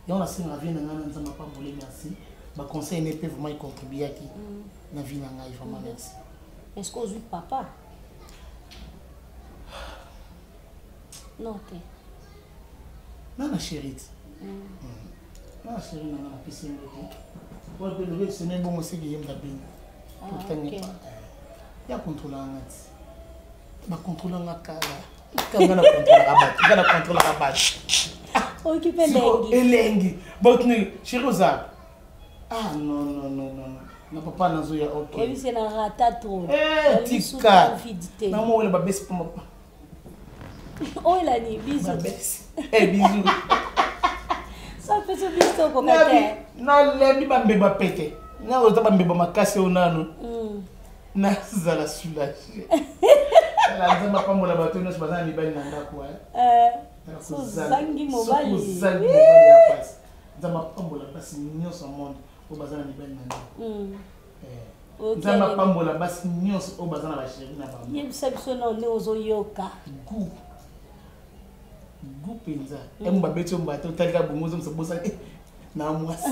Yango nasengaka vie na ngai na Nzambe apambole. Merci, baconseil ne mpe vraiment econtribuaki na vie na ngai, vraiment merci. Est ce que ozwi papa non te? Na na chéri ti, na chéri na nga, napesi ye mbote oyo mpe lobi esene bongo, seki ye moto abengi totangi ya contrôlaka nga ti, bacontrôla nga kala kanga, na contrôlaka bato, nga na contrôlaka bato. Oyoki mpe elengi. Elengi botuni chéri oza, ah non non non non, na papa nazoya, ok. Oyebisi na rata trop. Tika namowela babesi pamba. Oyo elani biso. Babesi bisu. So mpe so biso tokoka te. Nalembi bambeba pete, naoza bambeba makasi oyo nanu nazala soulage. Nzambe apambola bato nyonso baza na mibali na ndako. Ozangi mobali. Ozangi mobali ya pasi. Nzambe apambola basi nyonso ya monde oyo baza na mibali na ndako. Nzambe apambola basi nyonso oyo baza na bachéri na bango. Yebisa biso nao nde ozoyoka. Gu gu mpenza emo babeti yo mbata, otalika bongo, ozomisa bosani na mwasi.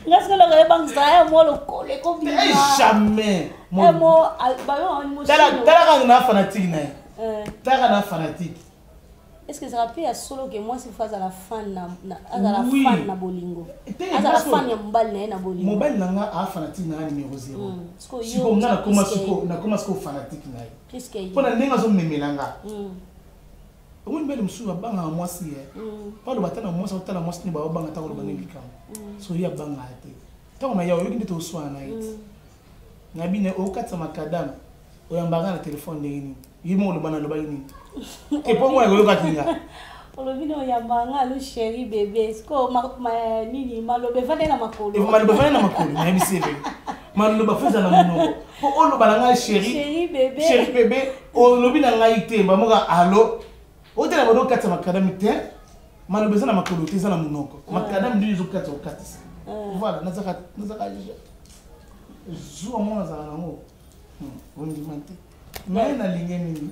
Nga sikoyo nakoyebangisa ya mwa lokolo ekobima. Jamais. Talaka na fanatique na ye, talaka na fanatique. Est ce que ezala mpe ya solo ke mwasi fo azala fan na, azala fan na bolingo, azala fan ya mobali na ye na bolingo? Mobali na nga aa fanatique na nga numéro 0. Sikoyo nga nakoma sikoyo fanatique na ye mpo na ndenge azomemela nga. Omoni, mibali mosusu babangaka mwasi ye, po aloba ata na mwasi, akotala mwasi nde baobanga ata koloba nde likambo. So ye abangaka te. Ntango na ya oyoki nde toswana na ye ti na bino, okatisa makadame, oyambaka na telefone ndenge nini? Ye moko oloba, nalobaki nini te mpo mwana koyokaki nga. Olobi na oyambaka nga, alo chéri, bébé, siko nini, maloba evandi na makolo. Maloba evandi na makolo, nayebisi ebe maloba fo eza na monoko mpo oloba na ngai chéri. Chéri bébé. Chéri bébé, olobi na ngai te bamoka alo otela bado okatisa makadami te, maloba eza na makolo te, eza na monoko. Makadami ndini ezokatisa, okatisa. Voilà, nazaka zuwa moko nazala nango, ondima te, mais nalingi mingi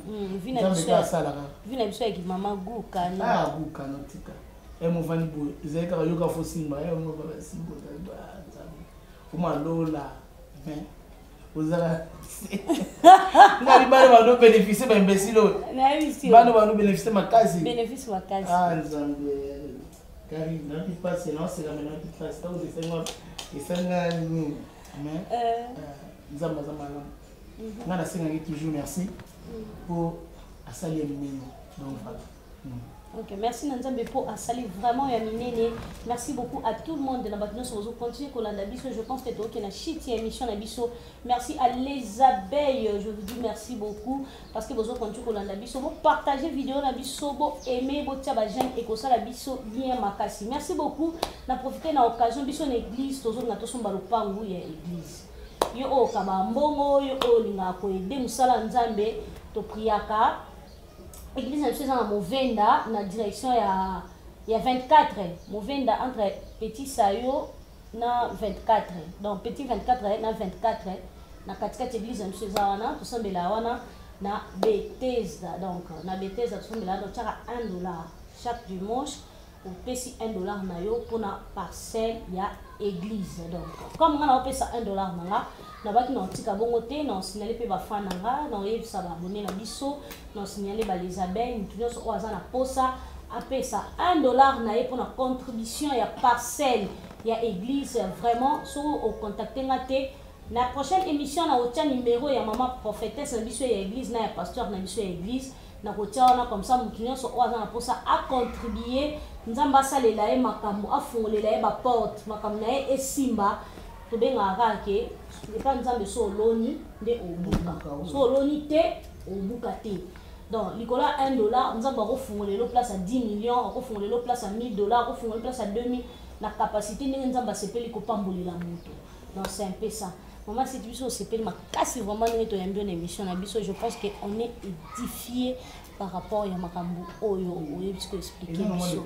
Nzambe kaka asalaka. Vi na biso yaki mama gukano. Ah, gukano, tika e movandi boye, ezali kaka yoka fo simba simba, Nzambe oma lola, mais ozala nga bana bando bénéficie, baimbécile oyo bana bando bénéficie makasi. Bénéfice makasi. Ah, Nzambe. Karine, nayoki mpasi, naoseka me nayoki mpasi ntango esenga esanga nini, mais Nzambe aza malamu. Ngai nasengaki toujours merci mpo asali ya minene. Donc voilà. Ok, merci na Nzambe po asali vraiment ya minene. Merci beaucoup à tout le monde na bato nyonso bozo continuer kolanda biso. Je pense que toke na shit ya émission na biso. Merci à les abeilles, je vous dis merci beaucoup parce que bozo continuer kolanda biso. Bo partager vidéo na biso, bo aimer, bo tia ba j'aime et kosala biso bien makasi. Merci beaucoup. Na profiter na occasion, biso na église tozo na tosomba lopangu ya église. Yo oyo okaba mbongo, yo oyo olingaka koaider mosala Nzambe, topriaka. Église na biso eza na Movenda, na direction ya 24 Movenda, entre Petit Sayo na 24, donc Petit 24 na 24, na katikati. Église na biso eza wana, tosambela wana na Bethesda. Donc na Bethesda tosambela wana, totiaka 1 dollar chaque dimanche. Opesi 1 dollar na yo mpona parcelle ya église. Donc comme nga na opesa 1 dollar na nga, nabaki na otika bongo te, na osignale mpe bafan na nga, na oyebisa baabonnés na biso, na osignale bales abeilles, motu nyonso oyo aza na posa apesa 1 dollar na ye mpona contribution ya parcelle ya église. Vraiment, soki ocontacte nga te, na prochaine émission na otia numéro ya mama prophétesse na biso ya église na ya pasteur na biso ya église, na kotia wana. Comme ça motu nyonso oyo aza na mposa acontribue, Nzambe asalela ye makambo, afungolela ye baporte, makambo na ye esimba. Tobengaka kaka ke epa Nzambe, so oloni nde obuka, so oloni te, obuka te. Donc likolo ya 1 dollar, Nzambe akofungolela yo place ya 10 millions, akofungolela yo place ya 1000 dollar, akofungolela place ya 2000, na capacité ndenge Nzambe asepeli kopambolela moto. Donc c'est un peu ça. Mama Seti, biso osepeli makasi vraiment ndenge toyambi yo na émission na biso. Je pense que on est édifié par rapport ya makambo oyo oyebi koexplike biso.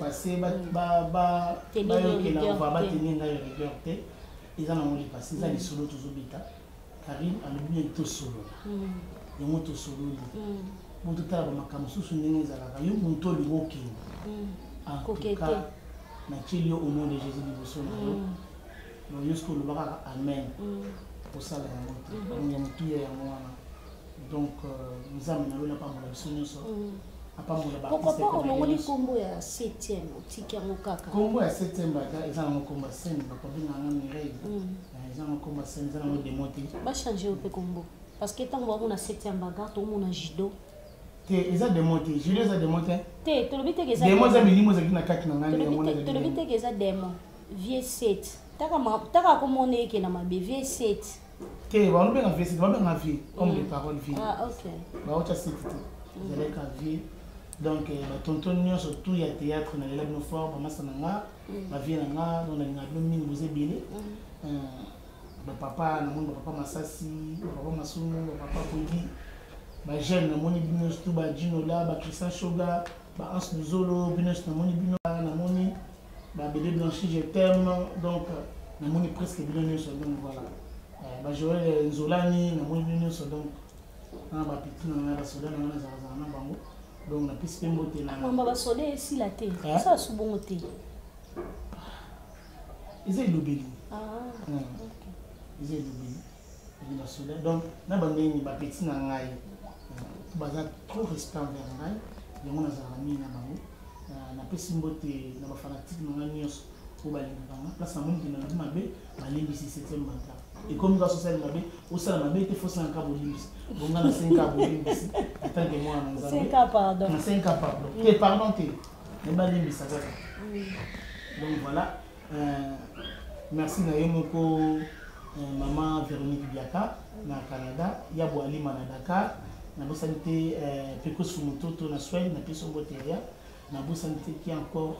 Bayokela, batenir ngai rigueur te. Eza nango lipasi, eza lisolo tozobeta. Karine alobi neti tosolola yango, tosololi po totala bamakambo mosusu ndenge ezalaka. Yo moto olingi okende, en tout cas natieli yo au nom de Jésus liboso na yo. Donc yo soki oloba kaka amen, osala yango te. Donc ya motuya yango wana. Donc Nzambe na lola apambola biso nyonso, apambola. Pourquoi pas olongoli nkombo ya 7e, otiki yango kaka? Nkombo ya 7e baga eza nango nkombo ya scène, bakobenganga Mireille. Eza nango nkombo ya scène, eza nango démon te. Bachange yo mpe nkombo parce que ntango bamona 7e bagarre, tomona judo. Te, eza démon te, judo eza démon te. Te, tolobi teke eza démon, eza milimo ezalaki na kati na ngai yango. Tolobi teke eza démon. Vie 7 taka komona eke na mabe, vie 7. Te, balobenga vie 7, babenga vie homme de parole, vie. Ah, ok. Baotya 7 te, ezalaka vie. Donc batonton nyonso tout ya théâtre, nalela bino fort, bamasa na nga, bavie na nga. Donc nalingaka bino mingi, boza ebele. Bapapa namoni, bapapa Masasi, bapapa Masumu, bapapa Kogi, bajeune namoni bino nyonso tout, bajinola, bachristien Shoga, baanse Luzolo, bino nyonso namoni bino. Namoni babébé Blanchi, je t'aime. Donc namoni presque bino nyonso. Donc voilà, bajoel Nzolani, namoni bino nyonso. Donc na bapeti na ngai, basoda na ngai, nazalazala na bango. Donc napesi mpe mbote na Mamba basoda esila te, osala su bongo te. Eza elobeli, eza elobeli eli basoda. Donc na bandeni bapeti na ngai baza trop respect envers ngai, yango nazalaka mingi na bango. Napesi mbote na bafanatike na ngai nyonso oyo balingaka nga. Place namoni ke nalobi mabe, balimbisi. Septième bagarre ekomi kaka osali mabe, osala mabe te, fosala bolimbisi. Bonga nasenga bolimbisi en tant que mwana na Nzambe, nasenga pardon te, pardon te, me balimbisa kaka. Donc voilà, merci na ye moko, mama Véronique Biaka na Canada, ya Boalima na Dakar. Nabosani te Pekos Fumutoto na Suède, napesi mbote ya. Nabosani te ki encore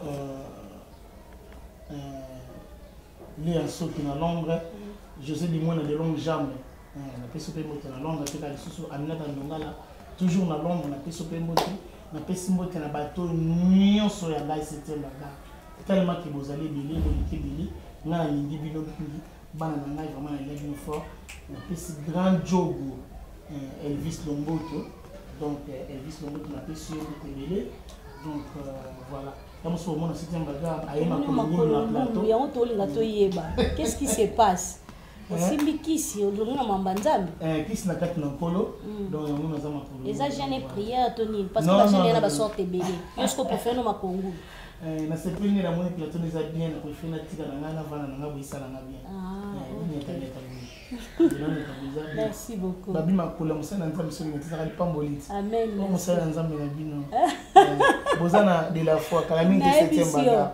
Léa Soki na Londres, José Limona de longue jambe, napesi mpe mbote na Londres. Mpe kaka lisusu Aminata Ndongala, toujours na Londres, napesi mpe mbote. Napesi mbote na bato nyonso ya ngai septième bagarre, tellement ke bozali ebele, boleki ebele. Ngai nalingi bino mingi, bana na ngai, vraiment nalingi bino fort. Napesi grand jogo Elvis Lomboto. Donc Elvis Lomboto, napesi yo mbote ebele. Donc voilà, ya mosusu omona septième bagarre aye makolo ngulu na plateau. Yango tolinga toyeba, qu'est-ce qui se passe? Osimbi kisi, olongi na mamba Nzambe. Eh, kisi na kati na Nkolo. Donc yango naza makolo. Eza jeûne et prière to nini? Parce que ba jeûne na ba sorte ebele. Yo siko préfère no makongulu. Eh, nasepeli nde namoni plateau eza bien, na préfère natika na ngai, navanda na ngai boye, esala nga bien. Ah, Eh, ok. nyata nyata boye. Nzela nyata boye, eza bien. Merci beaucoup. Babi makolo ya mosali na Nzambe soki ezalaka lipamboli ti. Amen. Po mosali na Nzambe na bino. Eh, boza na de la foi kala mingi te. Nayebisi Septième yo. baga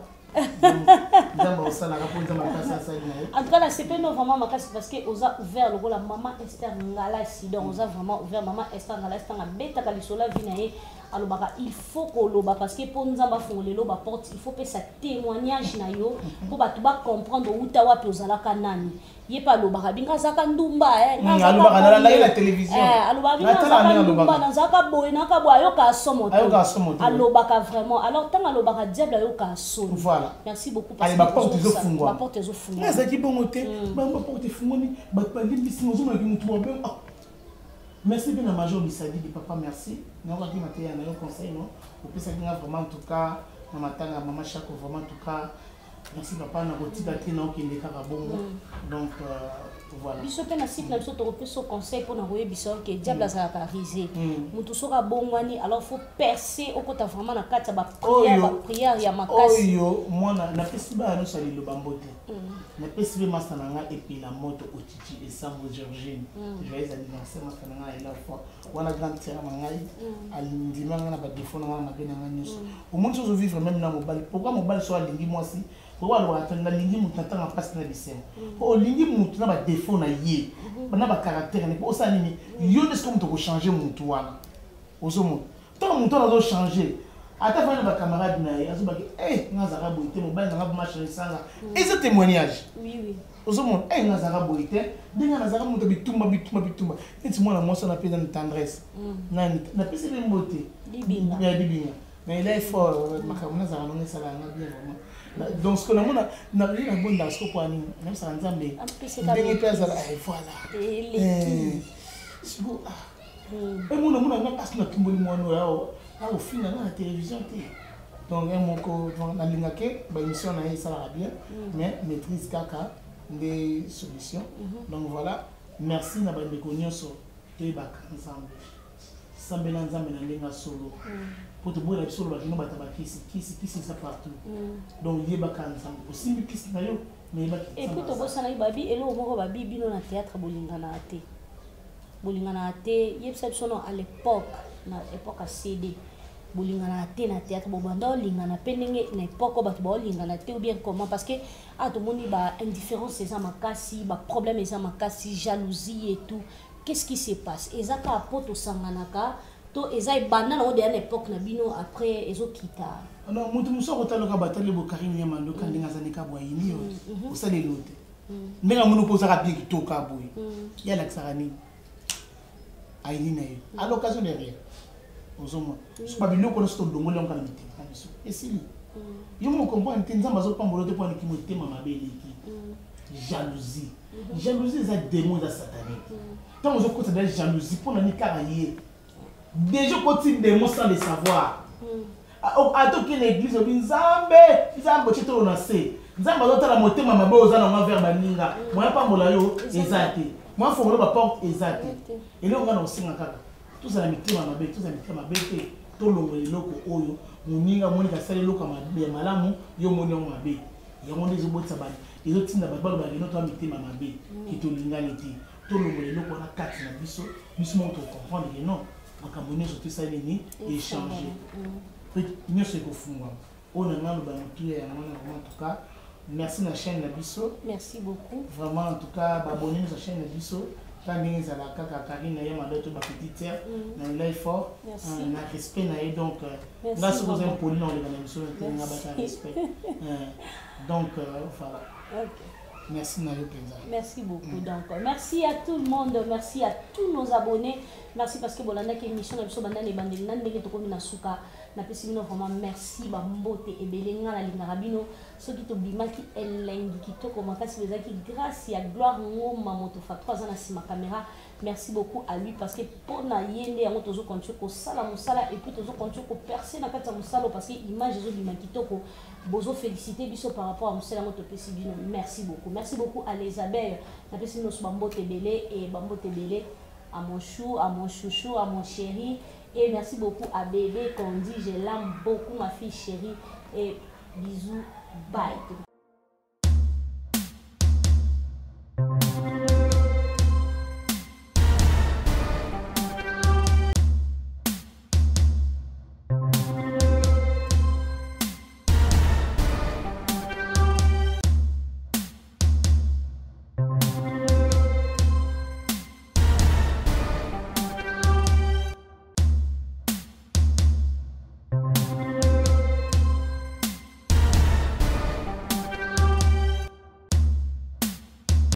Nzambe osalaka mpo Nzambe akasi asali na ye. En tout cas, la CP non vraiment makasi parce que oza ouvert lokola maman Esther Ngalasi. Donc oza vraiment ouvert. Maman Esther Ngalasi tanga betaka lisolo vie na ye, alobaka il faut koloba parce que po Nzambe afungolelo ba porte, il faut pesa témoignage na yo po bato ba comprendre outa wapi, ozalaka nani. Ye pe alobaka binga azalaka ndumba, eh, nga azalaka Alobaka, nalandaki boye. na télévision. Eh, alobaka binga Natala azalaka ndenge ndumba, alobaka. nazalaka boye, naka boye, ayokaka somo te. Ayokaka somo te. Alobaka vraiment. Alors ntango alobaka, diable ayokaka soni. Voilà. Merci beaucoup. Ale, baporte ezofungwama. Baporte ezofungwama. Nga azalaki bongo te. Bango baporte efungwami, bato balimbisi, ozomonaki motu mabe. Ah. Merci mpe na major Bisadidi, papa, merci. Nayokaki mateya na yo, conseil no opesaki nga vraiment, en tout cas na matanga ya mama Chako, vraiment, en tout cas merci papa. Nakotika te, naokende kaka bongo. Donc voilà. Biso mpe na site na biso tokopesa conseil mpona koyebisa yo ke diable azalaka rusé. Motu soki abongwani, alors faut percer, okota vraiment na kati ya baprière, baprière ya makasi. Oyo mwana napesi bana nyonso ya liloba mbote. Napesi mpe masa na ngai Epela Moto Otiti Esambo Georgine, joyeux anniversaire masa na ngai ela fois wana, grande sœur na ngai. Alindima ngai na badéfaut na ngai, na mabe na ngai nyonso. Omoni so ozovivre même na mobali, pourquoi mobali so alingi mwasi, pourquoi alobaka te nalingi motu na ntango mpasi na bisengo? Po olingi motu na badéfaut na ye, na bacaractère na ye, po osala nini? Yo nde sikoyo moto okochange motu wana. Ozomona ntango motu wana azochange, ata fani na bacamarade na ye, azobaki e nga azalaka boye te, mobali nanga boma change sanga, eza témoignage. Ozomona e nga azalaka boye te, ndenge nazalaka moto bitumba bitumba bitumba, neti mwana mwasi wana mpenza na tendresse. Nani napesi mpe mbote? Dibinga. Ya Dibinga na ela effort, makambo nazalaka nango esalaka nga bien vraiment. Donc ce que namona nakoki nabondaka siko po nini, nayebisaka Nzambe Apesaka ndenge mpe azala, eh, voilà. Eleki. Eh, siko emona mona nga mpasi natumboli mwana oyo awa akofinga nga na télévision te. Donc ye moko, donc nalingake baémission na ye esalaka bien, mais maîtrise kaka nde solution. Donc voilà, merci na bandeko nyonso. Toyebaka Nzambe, sambela Nzambe na ndenge ya solo, po toboyela biso olobaki no bato bakisi kisi kisi eza partout. Donc yebaka Nzambe, osimbi kisi na yo, mais yebaki Et puis Nzambe aza. Tobosanaki babi eloko moko, babi bino na théâtre bolinganaka te, bolinganaka te. Yebisa biso no, à l'époque, na époque ya CD, bolinganaka te na théâtre, bobanda olingana mpe ndenge na époque oyo bato baolingana te, ou bien comment? Parce que ah, tomoni ba indifférence eza makasi, baproblème eza makasi, jalousie et tout. Qu'est-ce qui se passe? Eza kaka po tosanganaka to eza ebanda nango deya na époque na bino, après ezokita? Non, moto mosusu akotaloka batali bokari nyama ndoka ndenge aza ndeka boye, ayini yo, osaleli yo te. Ndenge amoni mpo ozaka bien kitoko boye, ye alakisaka nini? Ayini na ye à l'occasion de rien. Ozomona so babiloko nyonso tolongoli yango kaka na mitema na biso, esili. Yo moko comprendre te, Nzambe azopambola te mpo aleki motema mabe, eleki jalousie. Jalousie eza démon, eza satanique. Ntango ozokota da jalousie mpo na nini kaka ye, déjà okoti démon sans le savoir. Ata okende église, obi Nzambe, Nzambe, otie tolo na se, Nzambe azotala motema mabe oza nango vers baninga. Moya pambola yo eza te, moya fongola baporte eza te. Eloko nga na kosenga kaka, tozala mitema mabe, tozala mitema mabe te. Tolongola eloko oyo moninga omonika asala eloko ya mabe, ya malamu, yo omoni yango mabe. Yango nde ezobotisa bato, ezotinda bato balobaka eno toa mitema mabe, ke tolingani te. Tolongola eloko wana kati na biso. Biso moko tocomprendre ke non, makambo nyonso tosali nini, échange mpe nyonso ekofungwama. Oyo na ngai loba motuya yango wana. Vraiment, en tout cas merci na chaîne na biso. Merci beaucoup. Vraiment, en tout cas baabonné nyonso ya chaîne na biso, ta ndenge ezalaka kaka Karine na ye mado to bapetite sœur na elai fort na respect na ye. Donc nga soki oza impoli na oleka na biso te, nga bata respect. Donc voilà. Merci na yo mpenza. Merci beaucoup. Donc, merci à tout le monde, merci à tous nos abonnés. Merci parce que bolandaki émission na biso banda na ebandeli na ndenge tokomi na suka. Napesi bino vraiment merci, bambote ebele. Nga nalingaka bino. Soki tobimaki elengi kitoko makasi, ezalaki grâce ya Gloire Ngoma, moto fatro aza na nsima caméra. Merci beaucoup à lui, parce que mpona ye nde yango tozocontinue kosala mosala et puis tozocontinue kopercer na kati ya mosala, parce que image ezobima kitoko. Bozofélicité biso par rapport à mosala yango topesi bino. Merci beaucoup, merci beaucoup à les abeilles. Napesi bino so bambote ebele et bambote ebele à mon chou, à mon chouchou, à mon chéri. Et merci beaucoup à bébé Candy, je l'aime beaucoup, ma fille chérie. Et bisous, bye.